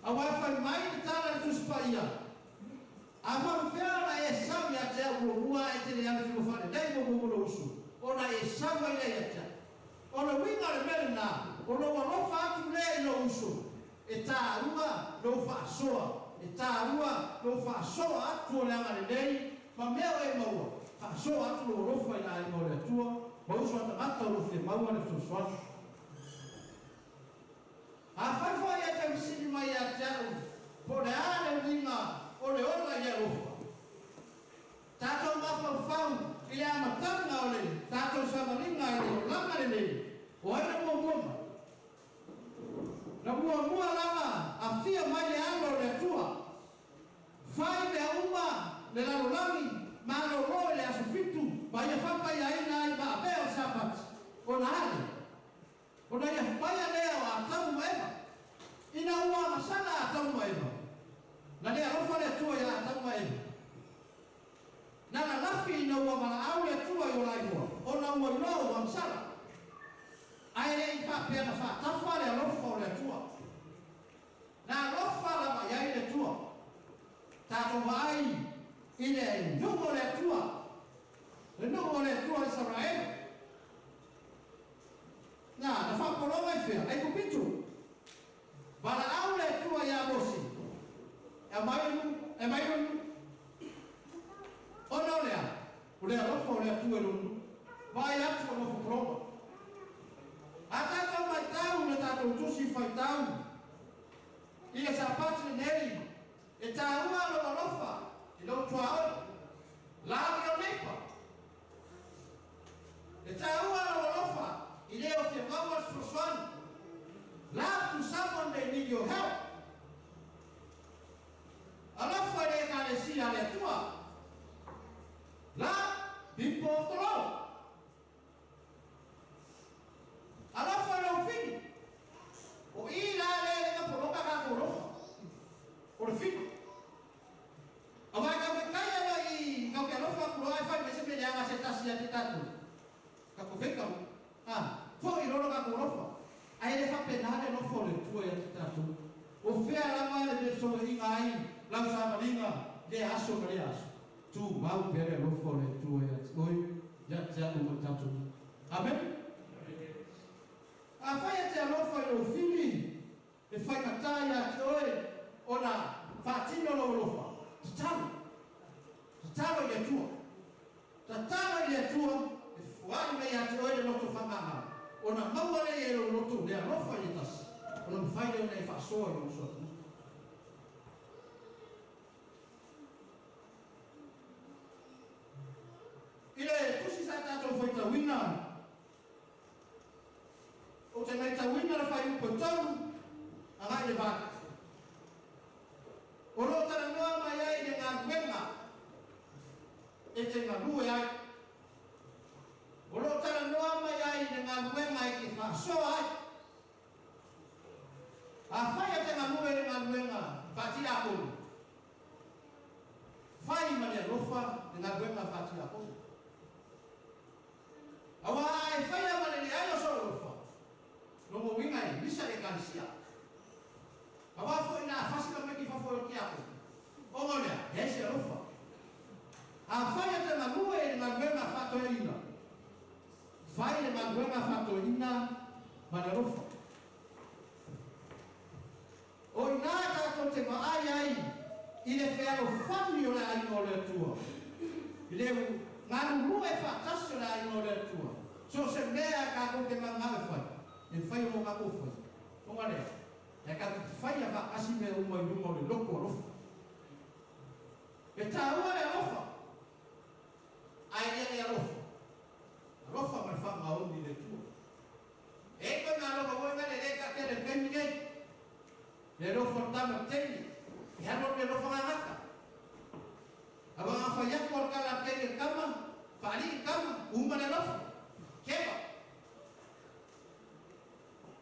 Aua e fai mai le tala i le Tusi Paia, A faapefea ona e sau ia te au muamua e te le alu i lou faalelei muamua mo lou uso, ona e sau ai lea ia te au. O le uiga o le mea lena, o lou alofa atu lea i lou uso, e taua lou faasoa, e taua lou faasoa atu o le agalelei ma mea o e maua, faasoa atu lou alofa i le aiga o le Atua ma uso a tagata o lo o fia maua le fesoasoani. Afai foi e te fesili mai ia te au po o le a le uiga o le ola i le alofa, tatou mafaufau i le amataga o le tatou savaliga i le olaga lenei, o ai na muamua mai? Na muamua lava afia mai le Alo o le Atua, fai mea uma le lalolagi, malolo i le aso fitu, ma ia faapaiaina ai ma avea o le Sapati, ona a lea? Ona ia paia lea o Atamu ma Eva. Ina ua agasala Atamu ma Eva, na le alofa le Atua iā Atamu ma Eva. Na lalafi ina ua valaau le Atua i o lailua, ona ua iloa ua agasala. Ae le i faapea na faatafa le alofa o le Atua. Na alofa lava i ai le Atua. Tatou vaai i le nuu o le Atua, le nuu o le Atua Isaraelu. Na, na faapologa i fea? Aikupito. Valaau le Atua iā Mose, e aumai le nuu, e aumai lou nuu. Ona o le a? O le alofa o le Atua i lou nuu. Vaai atu o nofo pologa. A tatou matau i le tatou tusi faitau i le Sapati lenei, e taua lou alofa i lou tuaoi. Love your neighbor. E taua lou alofa i le o fia maua le fesoasoani. Love to someone they need your help. Alofa i le Ekalesia a le Atua. Love people of the Lord. Alofa i lou fili. O i la lea e le poloka tatou alofa. O le fili. Aua e kau ke kai ana i kau ke alofa atu loa ae fai mai se mea leaga se tasi ia te tatou. Tatou fei kau, a, foi loa lo tatou alofa. Ae le faapena le alofa o le Atua ia te tatou. O fea lava le mea fesoasoaiga ai lau savaliga lea aso ma lea aso? Tumau pea le alofa o le Atua ia te oe. Ia te a'u ma tatou. Amene. Afai e te alofa i lou fili, e faigata iā te oe ona faatino lou alofa. Tatalo. Tatalo i le Atua. Tatalo i le Atua e foai mai iā te oe le loto faamagalo, ona maua lea e lou loto le alofa i le tasi, ona mafai lea ona e faasoa i lou uso atunuu. I le tusi sa tatou faitauina, ou te maitauina le fuaiupu e 3 agai i le 8. O lo o talanoa mai ai le galuega e te galue ai. O lo o talanoa mai ai le galuega e te faasoa ai. Afai e te galue i le galuega faatiakono, fai ma le alofa le galuega faatiakono. Auā a e faia ma le leai o sou alofa, lona uiga e misa i Ekalesia. Auā foi na afasi tamaiti i fafo e o tiakono, ona o le a? Leai se alofa. Afai e te galue i le galuega faatoeaina, fai le galuega faatoeaina ma le alofa. O i ina tatou te vaai ai i le fealofani o le aiga o le Atua, i le galulue faatasi o le aiga o le Atua. So o se mea tatou te mananao e fai, e fai o lo tatou fai. Ona lea, e tatou te faia faatasi mea uma i luga o le loto alofa. E taua le alofa, ae le le alofa. Alofa ma le faamaoni i le Atua. E i ai koe alofa foi na le le taatele i le taimi nei. Le alofa o le tama teine, e alu alu le alofa gagata. Aua a fai atu o le tala a le teine i le tama, faalii le tama, uma le alofa. Keva.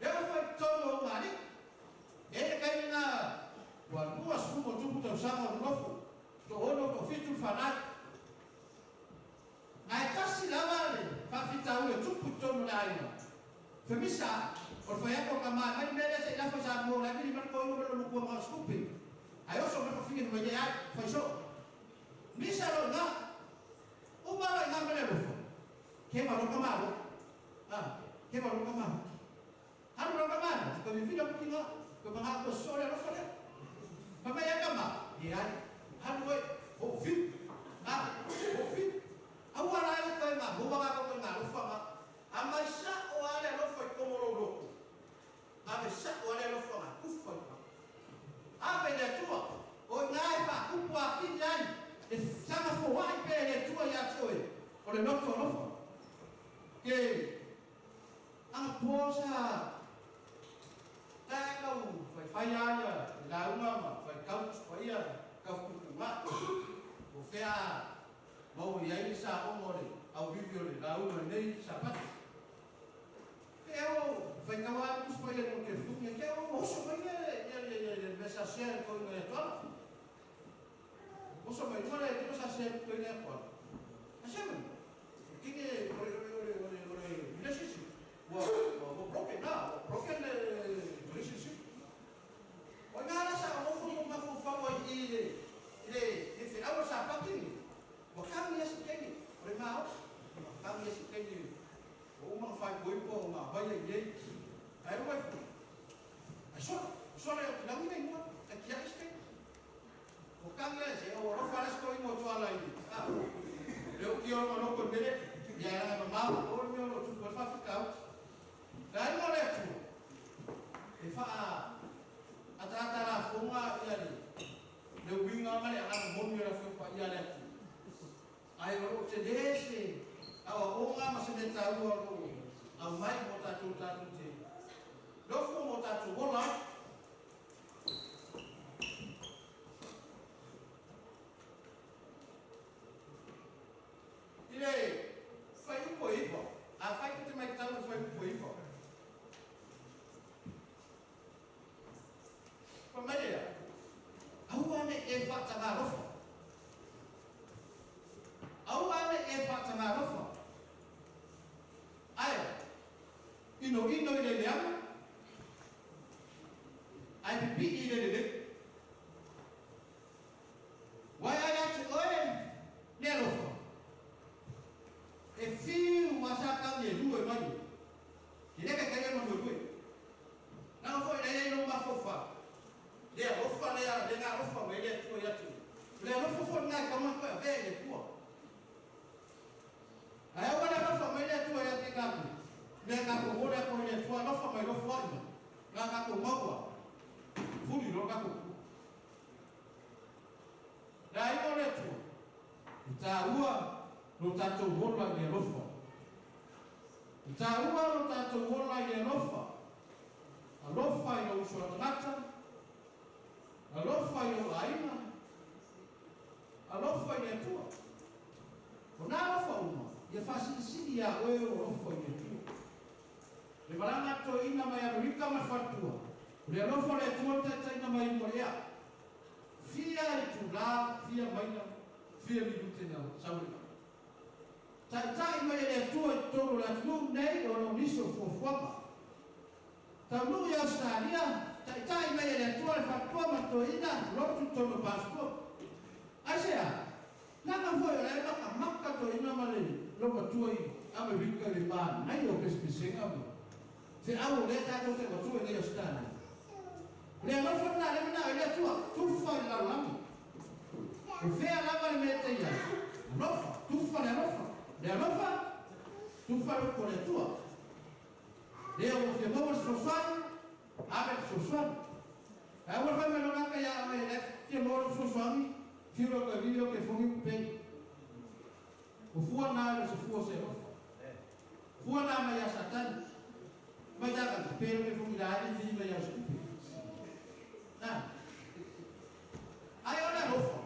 E oo foi i totonu o ugaalii. E i ai le taimi na ua 20+ tausaga o nonofo, 60, 67 le fanau. Ae tasi lava le faafitauli e tupu i totonu o le aiga. Femisa, o le fai atu o le tama e mai le mea lea se i lafo i Samoa o la e vili mai le toeaina mai lona matua ma o se tupe. Ae oso mai le fafine fai mai leai, fai soo. Misa loa i ina. Uma loa i ina ma le alofa. Keva loa le tama loa. A, keva loa le tama. Alu loa le tama lea, toe vivila atu tina, toe manao toe sosoo le alofa lea. Fai mai ai tama, leai, alu oe, hoʻowhiu, a, hoʻowhiu. Aua la e toe maua lā koe ngā alofa ngā. A mai sa'o lava le alofa i totonu o lou loto, ave sa'o lava le alofa ngā kufa i tua. Ave i le Atua, o i ina e faakupu atili ai le saga foai pea e le Atua iā te oe, o le loto alofa. Ke Anapo sa tae tau faifai a ia le lauga ma faitau Tusi Paia taututuga o fea maua i ai le saoga o le auivi o le lauga i nei Sapati. Ke o faitau a le Tusi Paia i lona telefoni ke o oso mai le mea sa share i le toeaina ia Tuala. Oso mai luga le tino sa share i le toeaina ia Tuala. A share mai. Kini o le o le o le o le o le relationship ua ua ua broken la ua broken le relationship. O i ina la sa nofo ma mafaufau ai i le i le le feau o le Sapati lenei, ua kagi ia se taimi o le maoa, ua kagi ia se taimi ua uma ona faaipoipo ona aumai ai nei. Ae uma ifo, ai solo, solo e lagi le igoa, e tiai se taimi. Ua kagi ia se o alofa la se toeaina o Tuala i a le uki o lona loto i mele, ia e laga mamao, o le mea o lo o tupu ai le faafitauli. Le aiga o le Atua, e faa ataata lafoga ia le le uiga ma le agaga moni o le Afioga Paia a le Atua. Ae o lo o tele se aoaoga ma se mea taua o lo o aumai mo tatou tatou te nofo ma o tatou ola ai. I le fuaiupu e 9, afai tou te maitau i le fuaiupu e 9, fai mai lea, Aua ne i e faatagalofa. Aua ne i e faatagalofa. Ae inoino i le leaga, ae pipii i le lelei. Ua e ai atu oe le alofa, e Le alofa lea le na alofa mai le Atua ia te oe. O le alofa foi lena e tatau ona toe avea i le Atua. Ae aua le alofa mai le Atua ia te tatou, mea tatou ole atu ai i le Atua, alofa mai loa foai mai, na tatou maua, fuli loa le tatou tua. Le aiga o le Atua, e taua lo tatou ola i le alofa. E taua lo tatou ola i le alofa. Alofa i lou uso a tagata, alofa i lou aiga, alofa i le Atua. O nā alofa uma, ia faasilisili iā oe lou alofa i le Atua. Le malaga a toeaina mai Amerika ma le faletua, o le alofa o le Atua le taitaiga mai i luma o le ea. Fia itulā, fia maila, fia minute na sau ai. Taitai mai e le Atua i totonu o le atunuu lenei ona o nisi o fuafuaga. Taunuu i Ausetalia, taitai mai e le Atua le faletua ma le toeaina, lotu i totonu o passport. Aisea? Leaga foi o la e makamaka toeaina ma le loumatua i Amerika i le manaia o pesepesega ma feau o lea tatou te avatua i nei Ausetalia. O le alofa lena lea manao ai le Atua, tufa i le lalolagi. O fea lava le mea e te i ai, alofa, tufa le alofa, le alofa, tufa le upu a le Atua. Lea ua fia maua le fesoasoani, ave le fesoasoani. Ae aua le fai mai loa gata ia oe la e fia maua lou fesoasoani, fiu loa toe vili loa telefoni upu pei. O fua na e le o se fua o se alofa. Fua na mai ia Satani. Mai taka te pe loa telefoni la e vili mai ia o se tupe. Na. Ai o le alofa.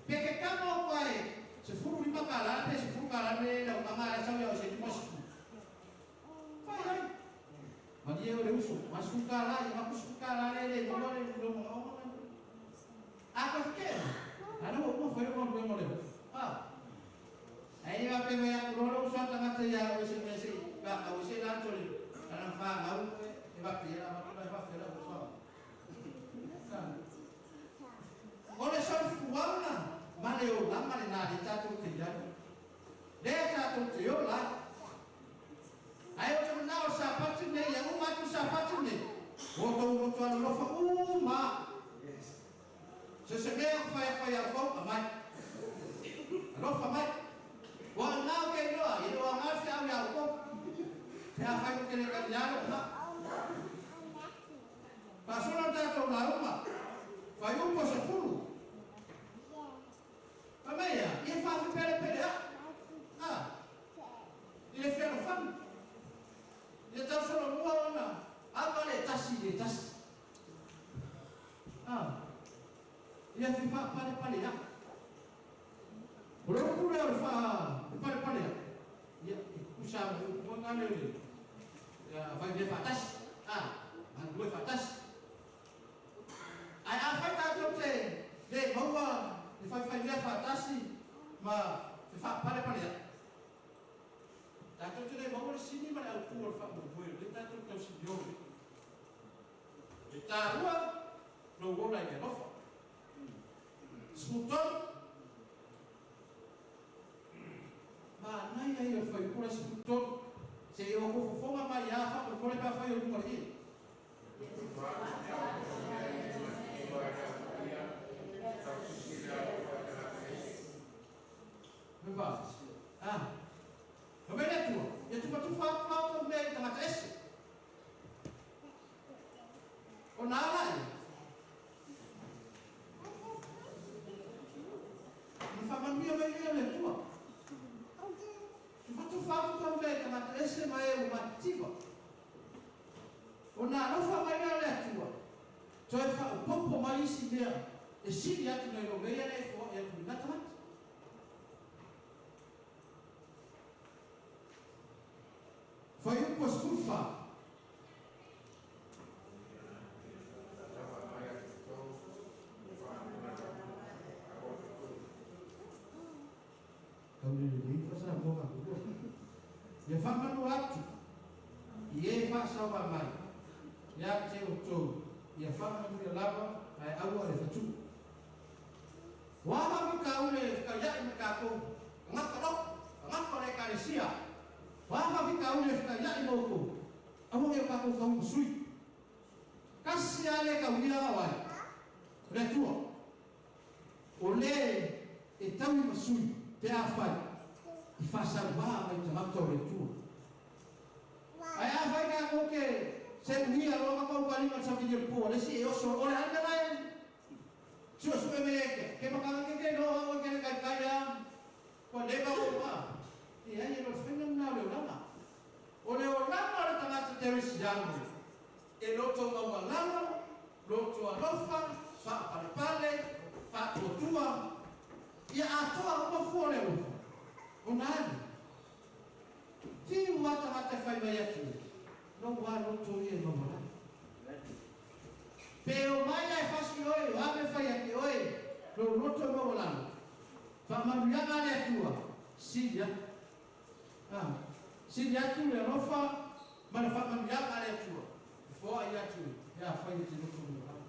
Pe ke kama o pae $15 pe $10 le lau tama la sau ia o se 50. Fai ai. Malie o le uso, ma $10, ia ma $10 le le maua le lo manaoga mai. A koe fekea, a na ua uma fai o galuega o le alofa. A. Ae le faapea mai atu loa lou uso a tagata ia oe se mea se i vatau ai se lato le lana fanau e faapea la avatu la e faapea la ua fanau. O le soifuaga ma le olaga lena lea tatou te i ai. Lea tatou te ola ai. Ae ou te manao o le Sapati lenei, ia uma atu le Sapati lenei, ua outou loto alolofa uma lava. So se mea ua fai atu ai ia outou, aumai. Alofa mai. Ua aga ou te iloa, e le o aga le feau ia outou, pe afai ou te le talia lou manao. Faasolo le tatou lauga, fuaiupu o 10. Fai mai ia, ia faafepelepeleaʻi, a, i le fealofani. Ia tau solomua ona ava le tasi i le tasi. A, ia fefaapalepaleaʻi. O le upu lea o le faapalepaleaʻi, ia, e tutusa lava ma le upu foi lena o le fai mea faatasi, a, galulue faatasi. Ae afai tatou te le maua le faifaimea faatasi ma fefaapalepaleaʻi, tatou te le maua le sini ma le autu o le faamoemoe o lea tatou te tausinio nei. E taua lou ola i le alofa. 13. Manaia ia o le fuaiupu lea 13. Se i ou fofoga mai lava faamolemole pe afai o i luga o le ie. Fai mai le Atua, Ia tufatufa atu la outou mea i tagata ese. Ona a laia? Ona faamanuia mai lea o le Atua. Tufatufa atu tou mea i tagata ese ma e ua matitiva. Ona alofa mai lea o le Atua, toe faaopoopo mai isi mea e sili atu nai lo mea ia na e foai atu i na tagata. Fuaiupu 14. Tau le lelei fa Samoa ka kua. Ia faamanu atu i e faasaoa mai ia te outou, ia faamanuia lava ae aua le fatuu. Ua faafitauli e fetaiaʻi ma tatou tagata lotu, tagata o le Ekalesia. Ua faafitauli e fetaiaʻi ma outou, aua ne i o tatou tau ma sui. Tasi lava le taulia ao ai. O le Atua, o lē e taui ma sui pe afai i faasaluā mai tagata o le Atua. Ae afai tatou te seuia loa ka paukalima le savili o le po a le isi e oso o le a le mea la e suesue mai ai ke ke makanga ke ke iloa oe ke le taitai a ua leva ou ma leai e le o le faiga lenā o le olaga. O le olaga o le tagata kerisiano e loto maualalo, loto alofa, faapalepale, faatuatua, ia atoa uma fua o le alofa, ona alu. Fiu lava tagata e fai mai atu, lou lava loto ia e maualalo. Pe omai la e fasi oe, o a mea e fai ia te oe, lou loto e maualalo, faamanuiaga a le Atua, sili atu. A, sili atu le alofa ma le faamanuiaga a le Atua e foai atu pe afai e te loto maualalo.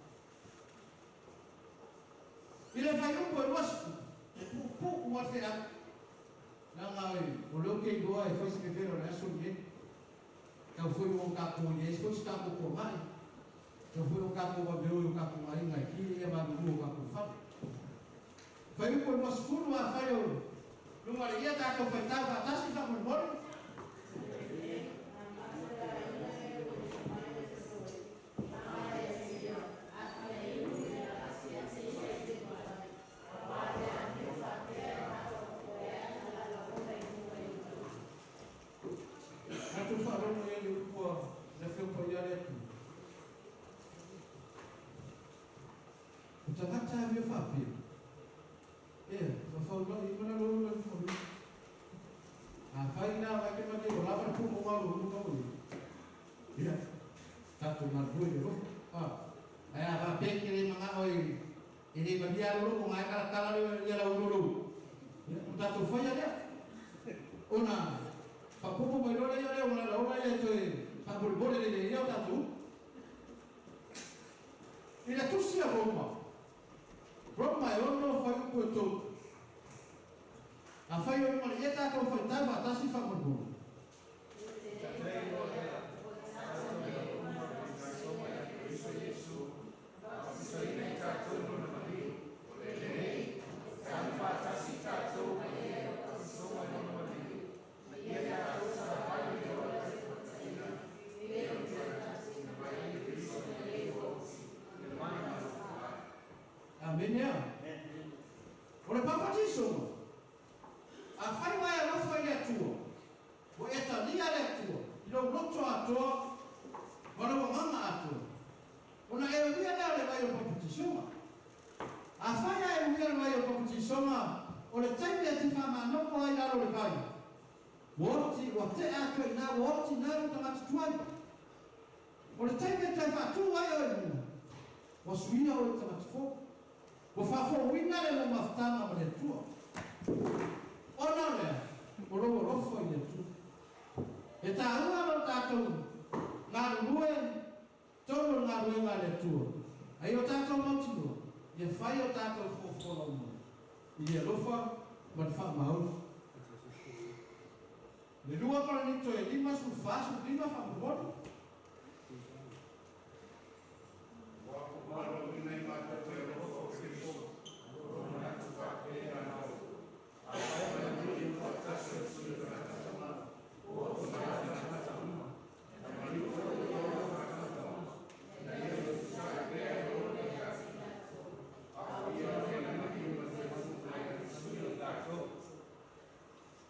I le fuaiupu e 20, e puupuu lava le feau, leaga o lea ou te iloa e fai se vevela o le aso lenei. Tau foi ua tatou i ai foi se tatou tuanai, tau foi ua tatou vave o i o tatou aiga e ki ia malulu o tatou fale. Fuaiupu e 20, afai o luga o le ia tatou faitau faatasi faamolemole. Tatou faalogo i ai i le upu a le Afioga Paia a le Atua. O tagata lava ia faapea, ea, fafaulai ma lalo o le fanua. Afai la mai ke mate ua lava le popo ma lou luga o ia, tatou galulue i le alofa. Ae a faapea e te le manao e le malia lou loto ona e talatala lea lau lolo, ia, ona tatou faia lea. Ona faaopoopo mai loa lea o lea ua lalaola ia e toe faamolemole lelei ai o tatou upu. I le tusi a Roma, Roma e ono fuaiupu e tolu. Afai o luga ia tatou faitau faatasi faamolemole. Amene a. O le papatisoga, afai ua e alofa i le Atua, ua e talia le Atua i lou loto atoa ma lou agaga atoa, ona e uia lea o le vai o le papatisoga. Afai ae uia le vai o le papatisoga, o le taimi e te faamanoko ai i lalo o le vai, ua oti, ua tea atu ai i ina, ua oti i ina lou tagata tuai. O le taimi e toe faatū ai oe i luga, ua suia oe i tagata fou. Ua faafouina le lou mafutaga ma le Atua. Ona o lea, o lou alofa i le Atua. E taua lo tatou galulue tonu o le galuega a le Atua, a ia o tatou mautinoa, ia fai o tatou fuafuaga uma i le alofa ma le faamaoni. Le 2 Korinito e 5, 14, 15 faamolemole.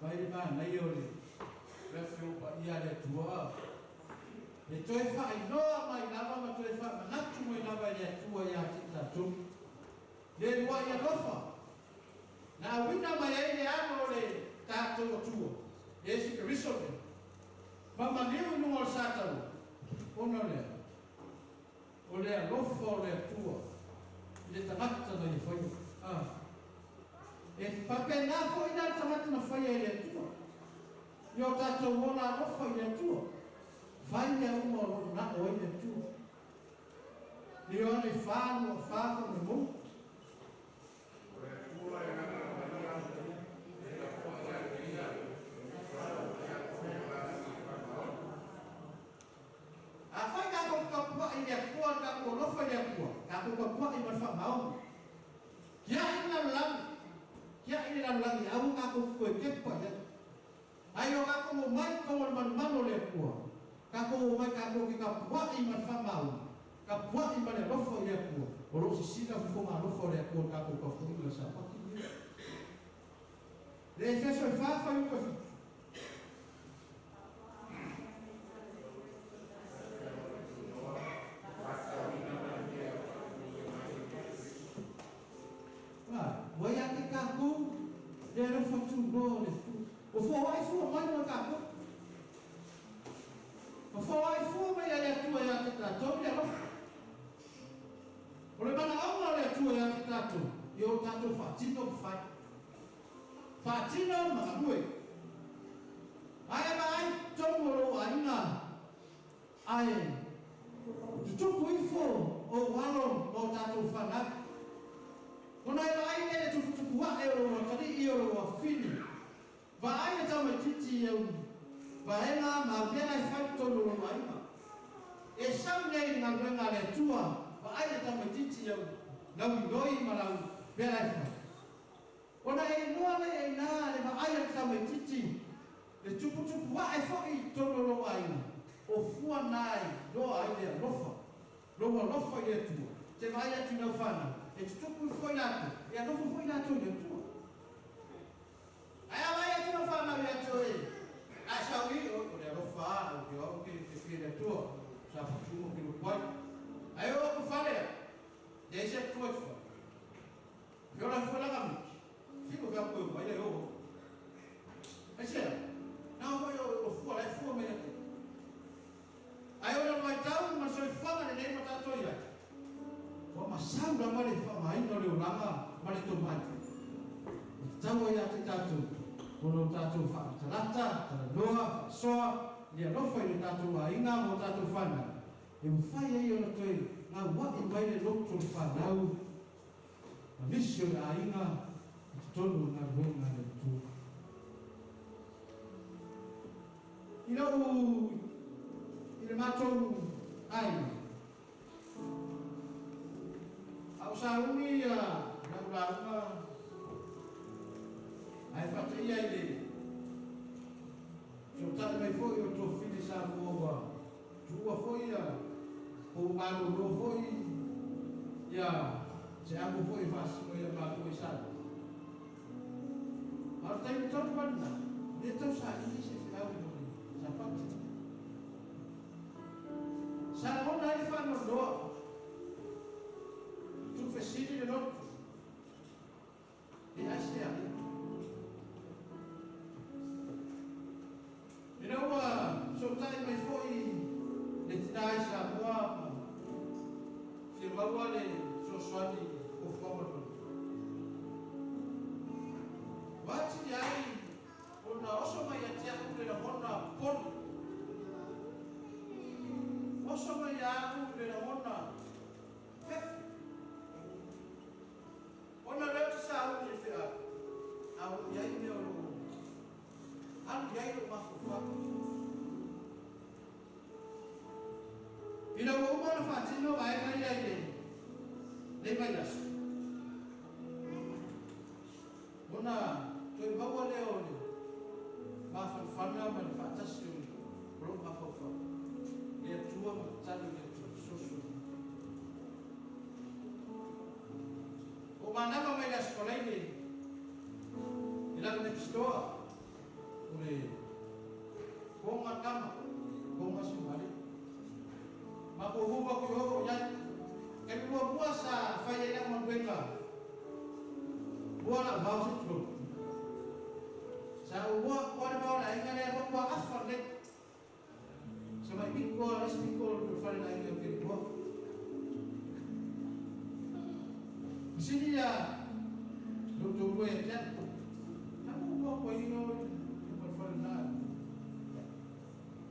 Mai le manaia o le Afioga Paia a le Atua e toe faailoa mai lava ma toe faamanatu mai lava e le Atua ia te i tatou le lua'i alofa na auina mai ai le Alo o le tatou Atua, Iesu Keriso lea, ma maliu i luga o le Satani, ona o le a? O le alofa o le Atua i le tagata na ia faia. A. E faapena foi la le tagata na faia e le Atua. I o tatou ola alofa i le Atua, fai mea uma o lo o mana'o ai le Atua. Ioane 4, 2, 4 faamolemole. Afai tatou te tapuai i le Atua, le tatou alofa i le Atua, Tatou papua'i ma le fa'amaoni. Kia'i le lalolagi, kia'i le lalolagi aua tatou toe kepa i ai. Ai o tatou omai i totonu o le manumanu o le Atua, tatou omai tatou te tapua'i ma le fa'amaoni, tapua'i ma le alofa i le Atua, o lo'o sisila fofoga alofa o le Atua i le tatou tapuaiga i le Sapati lenei. Le Efeso e 4 fuaiupu e 7. Ua ia te tatou le alofa tunoa o le Atua. Ua foai fua mai mo tatou. Ua foai fua mai a le Atua ia te tatou le alofa. O le manaoga o le Atua ia te tatou, ia o tatou faatino ma fai. Faatino ma galue. Ae vaai totonu o lou aiga, ae tutupu ifo ou alo ma o tatou fanau. Ona e vaai lea i le tuputupu a'e o lou atalii o lou afafine. Vaai le tamaitiiti i au vaega ma au mea la e fai i totonu o lou aiga. E sau nei i le galuega a le Atua, vaai le tamaitiiti i au lauinoi ma lau mea la e fai. Ona e iloa lea i ina le vaai a le tamaitiiti, le tuputupu a'e foi i totonu o lou aiga, o fua na e iloa ai le alofa, lou alofa i le Atua. Te vaai atu i lau fanau, e tutupu ifo foi latou, e alofa foi latou i le Atua. Ae a vaai atu lau fanau ia te oe, ae sau i, o le alofa a, o ke au ke fiafia i le Atua, sa fatumu ke lotu ai. Ae oo atu i fale, leai se Atua i fale. Fe ola foi laga miti, filo fea koe mai le oo. Aisea, na foi o fua la e fua mai ia te. Ae ona o le vaitau ma le soifuaga lenei ua tatou i ai, ua masau lava le faaaogaina o le olaga ma le tomai e tatau ai ia te tatou ona o tatou faalatalata, talanoa, faasoa i le alofa i lo tatou aiga ma o tatou fanau, e mafai ai ona toe gaua'i mai le loto o le fanau ma nisi o le aiga i totonu o le galuega a le Atua. I lou i le matou aiga, a o sauni lau lauga ae faateia i le fesootai mai foi o le tuafafine Samoa ua tuua foi po ua malolo foi se amo foi e faasino ia matou i Samoa. A o le taimi tonu lava lena, e le tau saili se feau mo le Sapati. Sa lagona ai le faanoanoa, tuufesili le loto, e aisea lea. Ina ua fesootai mai foi le tina i Samoa ma fia maua le fesoasoani i fuafuaga o le manuia. Ua atili ai ona oso mai ia te a'u le lagona popole. Oso mai ia a'u le lagona fefe. Ona o lea ou te sauni i le feau, a o lo o i ai mea o lo o alu i ai lou mafaufau. Ina ua uma ona faatino vaega ia i lenei vaiaso, ona toe maua lea o le mafanafana ma le faatasi o lou mafaufau, le Atua ma tatalo i le Atua fesoasoani mai. Ua ou manava mai le Aso Faraile i lau next door o le Koga tama, Koga Siumalii. Matou huva atu i o i ai. Taimi muamua sa fai ai lau galuega mua lau vao se tulou. Sa ou mua atu lava le vao o le aiga lea matua afa lelei. Sa mai pito lava le isi pito o le fale o le aiga ou te le iloa. Fesili ia lou toalua ia te au, Na muamua atu ai i o i le fale na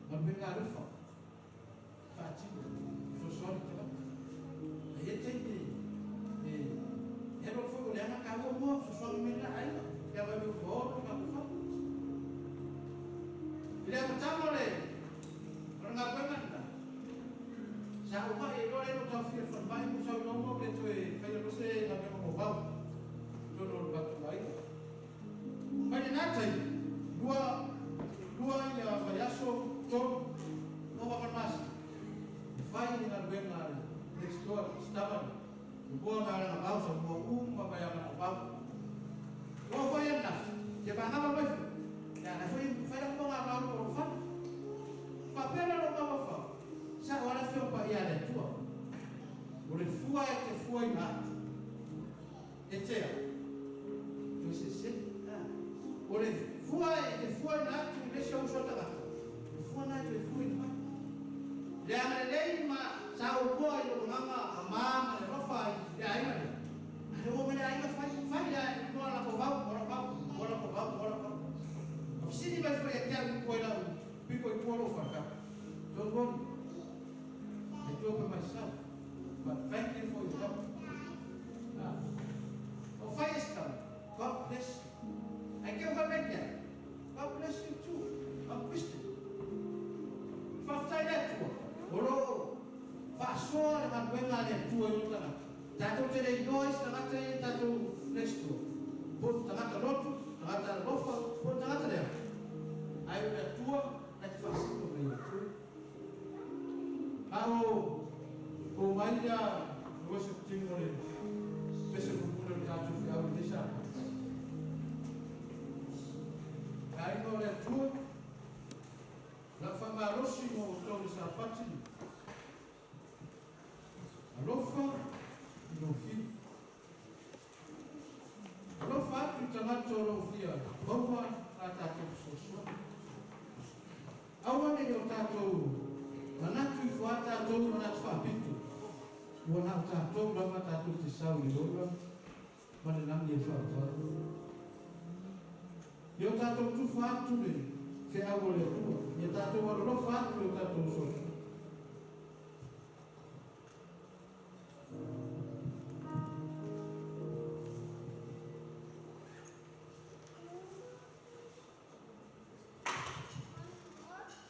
galuega alofa. Faatino, fesoasoani i tagata. Ae i ai taimi e e alu atu foi o leaga taua moa fesoasoani mai lena aiga pe a vaai mai ua ono tatou fale. I le amataga o le o le galuega lena, sa ou vaai ai loa lea na ou taofia i le falemai ma ou sau i loma o le tama le. Mo na na mau sa mo uma ma ya na mau. O fai na. Te ba na mai. Ya na foi foi na mo nga mau ko fa. Fa pena lo mau fa. Sa ora fio pa ia le tua. O le fua e te fua i na. E te. Tu se se. O le fua e te fua i na tu le se o so ta. Fua na te fua i na. Le ana lei ma sa o po i lo nganga a ma ma le rofa i le aiga le. A le o me le aiga fai fai le no la ko vau ora vau ora ko vau ora vau. A fisini mai foi a kia ko ila piko i tuo lo fa ka. Don't worry. I do it by myself. But thank you for your help. Ah. O fai esta. God bless you. I give her back. God bless you too. I'm Christian. Whaftai le atua. O lo whaasoa le galuega a le Atua i o tagata. Tatou te le iloa isi tagata ia i tatou next door. Po o tagata lotu, tagata alofa, po o tagata leaga. Ae o le Atua na te faasino mai ia te oe. A o o mai ia le worship team o le pese pupule o le tatou feau i lenei Sapati. Le aiga o le Atua, lau faamalosi mo outou i le Sapati lenei. Alofa i lou fili. Alofa atu i tagata o lo o fia maua a tatou fesoasoani. Aua ne i o tatou manatu ifo a tatou manatu faapito, ua na o tatou lava tatou te sau i le ola ma le lagi e faavavau. Ia o tatou tufa atu le feau o le Atua, ia tatou alolofa atu i o tatou uso.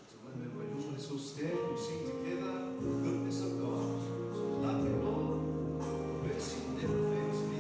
So when we let's all stand, we sing together the goodness of God. So love you, Lord. Mercy never fails me.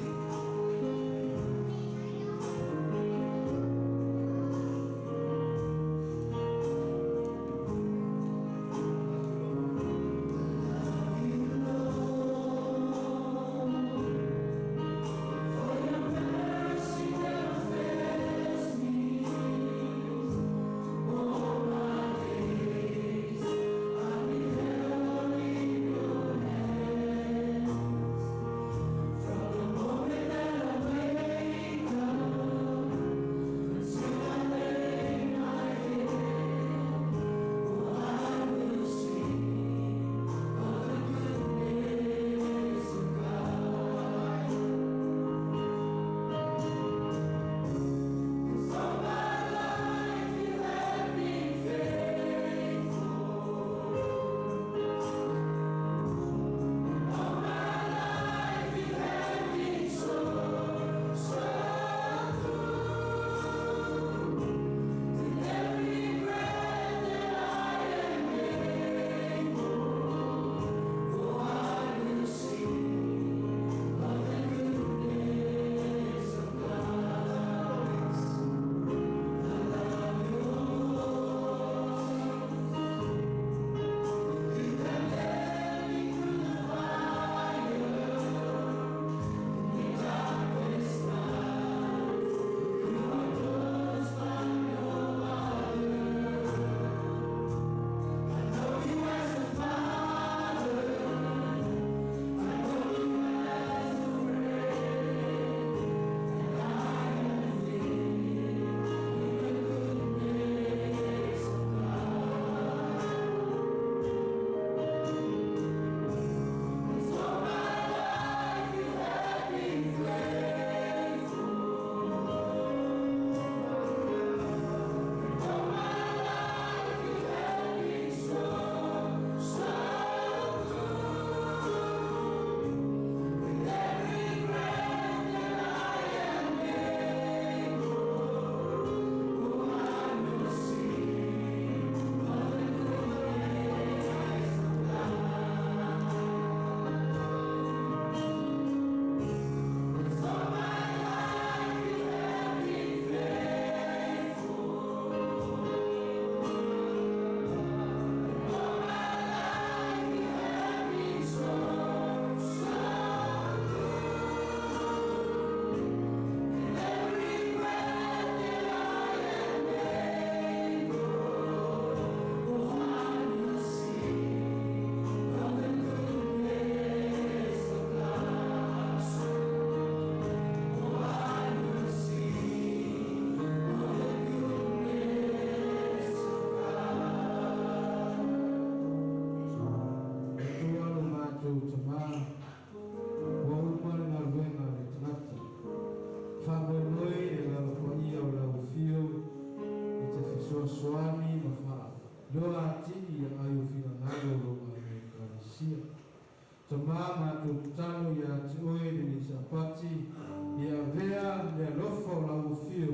Sapati, ia avea le alofa o lau afio,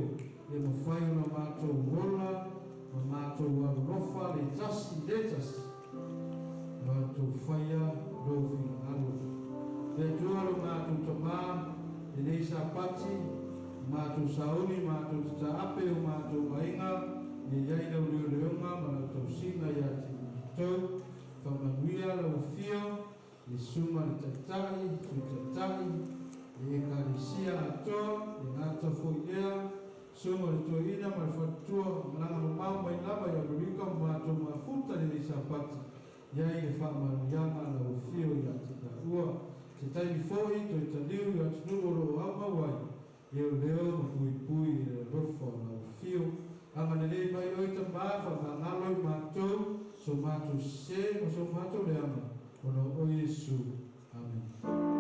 ia mafai ona matou ola ma matou alolofa le tasi i le tasi, matou faia lou finagalo. Le Atua lo matou Tamā, lenei Sapati, matou sauni matou tataape o matou aiga, ia i ai lau leoleoga ma lau tausiga ia te matou, faamanuia lau afio, le susuga i le Taitai, Sui Taitai, le Ekalesia atoa, le gata foi lea, susuga i le Toeaina ma le Faletua, malaga mamao mai lava i Amerika ma matou mafuta lenei Sapati, i ai le faamanuiaga lau afio ia te taua. Se taimi foi toe taliu i atunuu o lo o aumau ai, leoleo ma puipui i le alofa o lau afio. Agalelei mai oe Tamā, faamagalo i matou, so matou sesē ma so matou leaga, ona o oe Iesu. Amene.